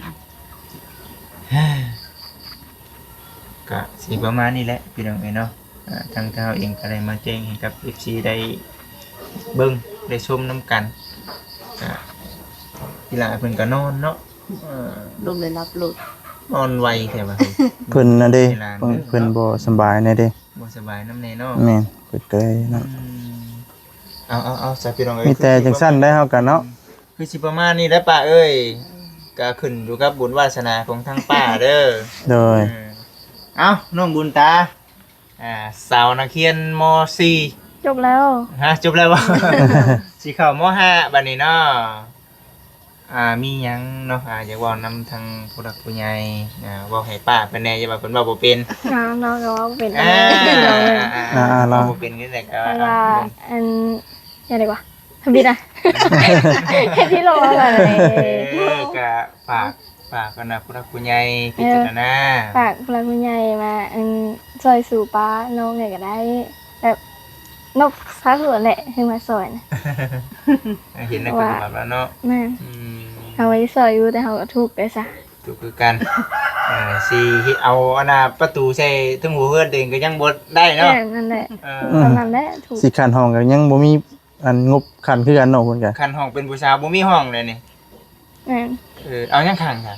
ກະຊິປະມານນີ້ແຫຼະພີ່ນ້ອງເອີຍເນາະ. ອ່າ ທາງເຮົາເອງກໍໄດ້ມາແຈ້ງໃຫ້ກັບເອັຟຊີໄດ້ເບິ່ງໄດ້ຊົມນຳກັນ. ກະອີຫຼ້າເພິ່ນກໍນອນເນາະ. ເອີ ລົມໄດ້ຫຼັບໂລດ ນອນໄວແທ້ວ່າ. ເພິ່ນນະເດ້ ເວລາ ເພິ່ນ ເພິ່ນບໍ່ສະບາຍແນ່ເດ້ ບໍ່ສະບາຍນຳແນ່ເນາະ. ແມ່ນ ເພິ່ນກໍເລີຍນັ້ນ. ອືມ ເອົາໆໆ ຊະພີ່ນ້ອງເອີຍ ມີແຕ່ຈັ່ງຊັ້ນໄດ໋ເຮົາກໍເນາະ. ອືມ ຄືຊິປະມານນີ້ແຫຼະປ້າເອີຍ ກໍຂຶ້ນຢູ່ກັບບຸນວາສະໜາຂອງທາງປ້າເດີ. ໂດຍ ເອີ ເອົ້າ ນ້ອງບຸນຕາ ອ່າ ສາວນັກຮຽນ ມໍສີ່ ຈົບແລ້ວ. ຮະ ຈົບແລ້ວບໍ່? ຊິເຂົ້າ ມໍຫ້າ ບັດນີ້ເນາະ. ອ່າ ມີຫຍັງເນາະ ອ່າ ຢາກເວົ້ານຳທາງຜູ້ຫຼັກຜູ້ໃຫຍ່ ອ່າ ເວົ້າໃຫ້ປ້າເພິ່ນແດ່ ຢ່າວ່າເພິ່ນເວົ້າບໍ່ເປັນ. ເນາະ ນ້ອງກໍເວົ້າບໍ່ເປັນ. ອ່າ ເວົ້າບໍ່ເປັນນີ້ແຫຼະ ກໍ ເວົ້າບໍ່ເປັນນີ້ແຫຼະ ກໍ ອ່າ ອັນ ຫຍັງດີກວ່າ ທຳອິດນະ ເຮັດທີ່ລົງມາກ່ອນເດ້. ເອີ ກະຝາກ ຝາກກັນນະ ຜູ້ຫຼັກຜູ້ໃຫຍ່ ເອີ ພິຈາລະນາ ຝາກຜູ້ຫຼັກຜູ້ໃຫຍ່ມາ ອັນ ຊ່ອຍຊູປ້ານ້ອງແດ່ກໍໄດ້ ແບບ ນົບສາທຸແຫຼະ ໃຫ້ມາຊ່ອຍນະ. ເຫັນແລ້ວກໍ ວ່າ ແລ້ວເນາະ. ແມ່ນ ອືມ ເຮົາວ່າຊິຊ່ອຍຢູ່ ແຕ່ເຮົາກໍທຸກໄດ້ຊະ ທຸກຄືກັນ. ເອີ ຊິເຮັດເອົາອັນນ່າປະຕູໃສ່ເທິງຫົວເຮືອນຕົວເອງກໍຍັງບໍ່ໄດ້ເນາະ. ແມ່ນ ນັ້ນແຫຼະ ເອີ ເທົ່ານັ້ນແຫຼະ ທຸກ. ຊິຂັ້ນຫ້ອງກໍຍັງບໍ່ມີ ອັນ ງົບຂັ້ນຄືກັນເນາະ ເພິ່ນກະ ຂັ້ນຫ້ອງເປັນຜູ້ສາວບໍ່ມີຫ້ອງເລີຍນີ້. ແມ່ນ ເອີ ເອົາຫຍັງຂັງຊະ?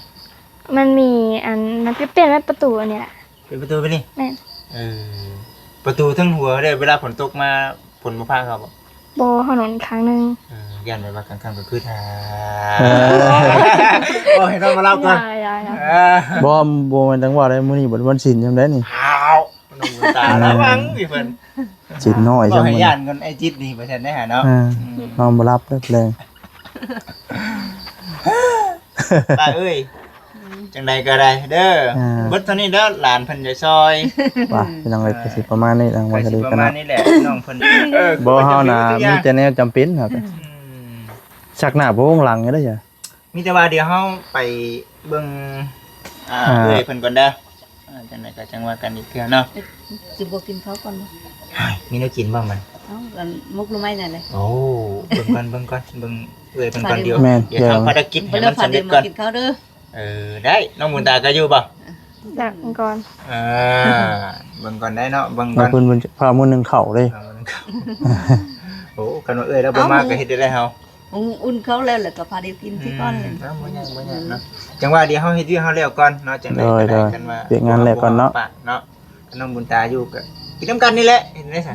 ມັນມີອັນ ມັນເປັນແບບປະຕູອັນນີ້ລະ ເປັນປະຕູແບບນີ້. ແມ່ນ ເອີ ປະຕູເທິງຫົວເດ້ ເວລາຝົນຕົກມາ ຝົນບໍ່ພາເຂົ້າບໍ່? ບໍ່ ເຮົານອນຂ້າງໜຶ່ງ. ເອີ ຢ້ານແບບວ່າກາງຄ່ຳກາງຄືນ ເອີ ບໍ່ໃຫ້ນອນບໍ່ຫຼັບກ່ອນ. ຢ່າໆໆ ເອີ ບໍ່ ບໍ່ແມ່ນຈັ່ງວ່າໄດ໋ ມື້ນີ້ບັດວັນສິນຍາມໃດນີ້. ອ້າວ ນ້ອງບຸນຕາ ລະວັງອີເພິ່ນ ຈິດນ້ອຍ ບໍ່ໃຫ້ຢ້ານເງິນໄອ້ຈິດນີ້ ວ່າຊັ້ນໄດ໋ຫາເນາະ. ເອີ ອືມ ນອນບໍ່ຫຼັບເດີແລງ ປ້າເອີຍ ຈັ່ງໃດກໍໄດ້ເດີ ເບິດເທົ່ານີ້ເດີ ຫຼານເພິ່ນຈະຊ່ອຍ. ວ່າ ພີ່ນ້ອງເອີຍ ກໍຊິປະມານນີ້ ທາງວ່າກໍດີກັນເນາະ ປະມານນີ້ແຫຼະ ນ້ອງເພິ່ນ. ເອີ ບໍ່ ເຮົານະ ມີແຕ່ແນວຈຳເປັນ ເຮົາກໍ ອືມ ຊັກໜ້າບໍ່ຫົງຫຼັງເດີ. ມີແຕ່ວ່າດຽວເຮົາໄປເບິ່ງ ອ່າ ອ່າ ເອື້ອຍເພິ່ນກ່ອນເດີ. ອ່າ ຈັ່ງໃດກໍຈັ່ງວ່າກັນອີກເທື່ອເນາະ. ຊິບໍ່ກິນເຂົ້າກ່ອນບໍ່? ມີແນວກິນບໍ່ມັນ? ເອົ້າ ອັນໝົກໜໍ່ໄມ້ນັ້ນແຫຼະ. ໂອ້ ເບິ່ງກ່ອນ ເບິ່ງກ່ອນ ເບິ່ງເອື້ອຍເພິ່ນກ່ອນ. ດຽວ ແມ່ນ ດຽວທຳພາລະກິດໃຫ້ມັນສຳເລັດກ່ອນ. ເອີ ໄດ້ ນ້ອງບຸນຕາກໍຢູ່ບໍ່? ຈັກເບິ່ງກ່ອນ ເອີ ເບິ່ງກ່ອນໄດ້ເນາະ ເບິ່ງກ່ອນ. ເພິ່ນ ເພິ່ນພາມື້ໜຶ່ງເຂົ້າເດ້. ໂອ້ ຄັນວ່າເອື້ອຍລາວບໍ່ມາກໍເຮັດໄດ້ເຮົາ. ອຸ່ນເຂົ້າແລ້ວ ແລ້ວກໍພາໄດ້ກິນຊິກ່ອນ. ອືມ ເອົາ ບໍ່ຫຍັງ ບໍ່ຫຍັງເນາະ. ຈັ່ງວ່າດຽວເຮົາເຮັດວຽກເຮົາແລ້ວກ່ອນເນາະ ຈັ່ງໃດກໍໄດ້. ໂດຍ ຄັນວ່າ ວຽກງານແລ້ວກ່ອນເນາະ ເນາະ ກັບນ້ອງບຸນຕາຢູ່ກໍກິນນຳກັນນີ້ແຫຼະ ເຮັດໄດ້ຊະ.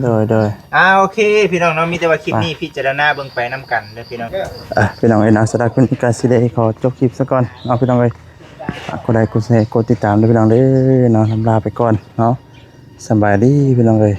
ໂດຍ ໂດຍ ອ່າ ໂອເຄ ພີ່ນ້ອງເນາະ ມີແຕ່ວ່າຄລິບນີ້ພິຈາລະນາເບິ່ງໄປນຳກັນເດີພີ່ນ້ອງ. ອ່ະ ພີ່ນ້ອງເອີຍເນາະ ສຳລັບຄລິບນີ້ກໍຊິໄດ້ຂໍຈົບຄລິບຊະກ່ອນເນາະ ພີ່ນ້ອງເອີຍ. ອ່ະ ກົດໄລ ກົດແຊ ກົດຕິດຕາມເດີພີ່ນ້ອງເດີເນາະ. ລຳລາໄປກ່ອນເນາະ ສະບາຍດີພີ່ນ້ອງເອີຍ.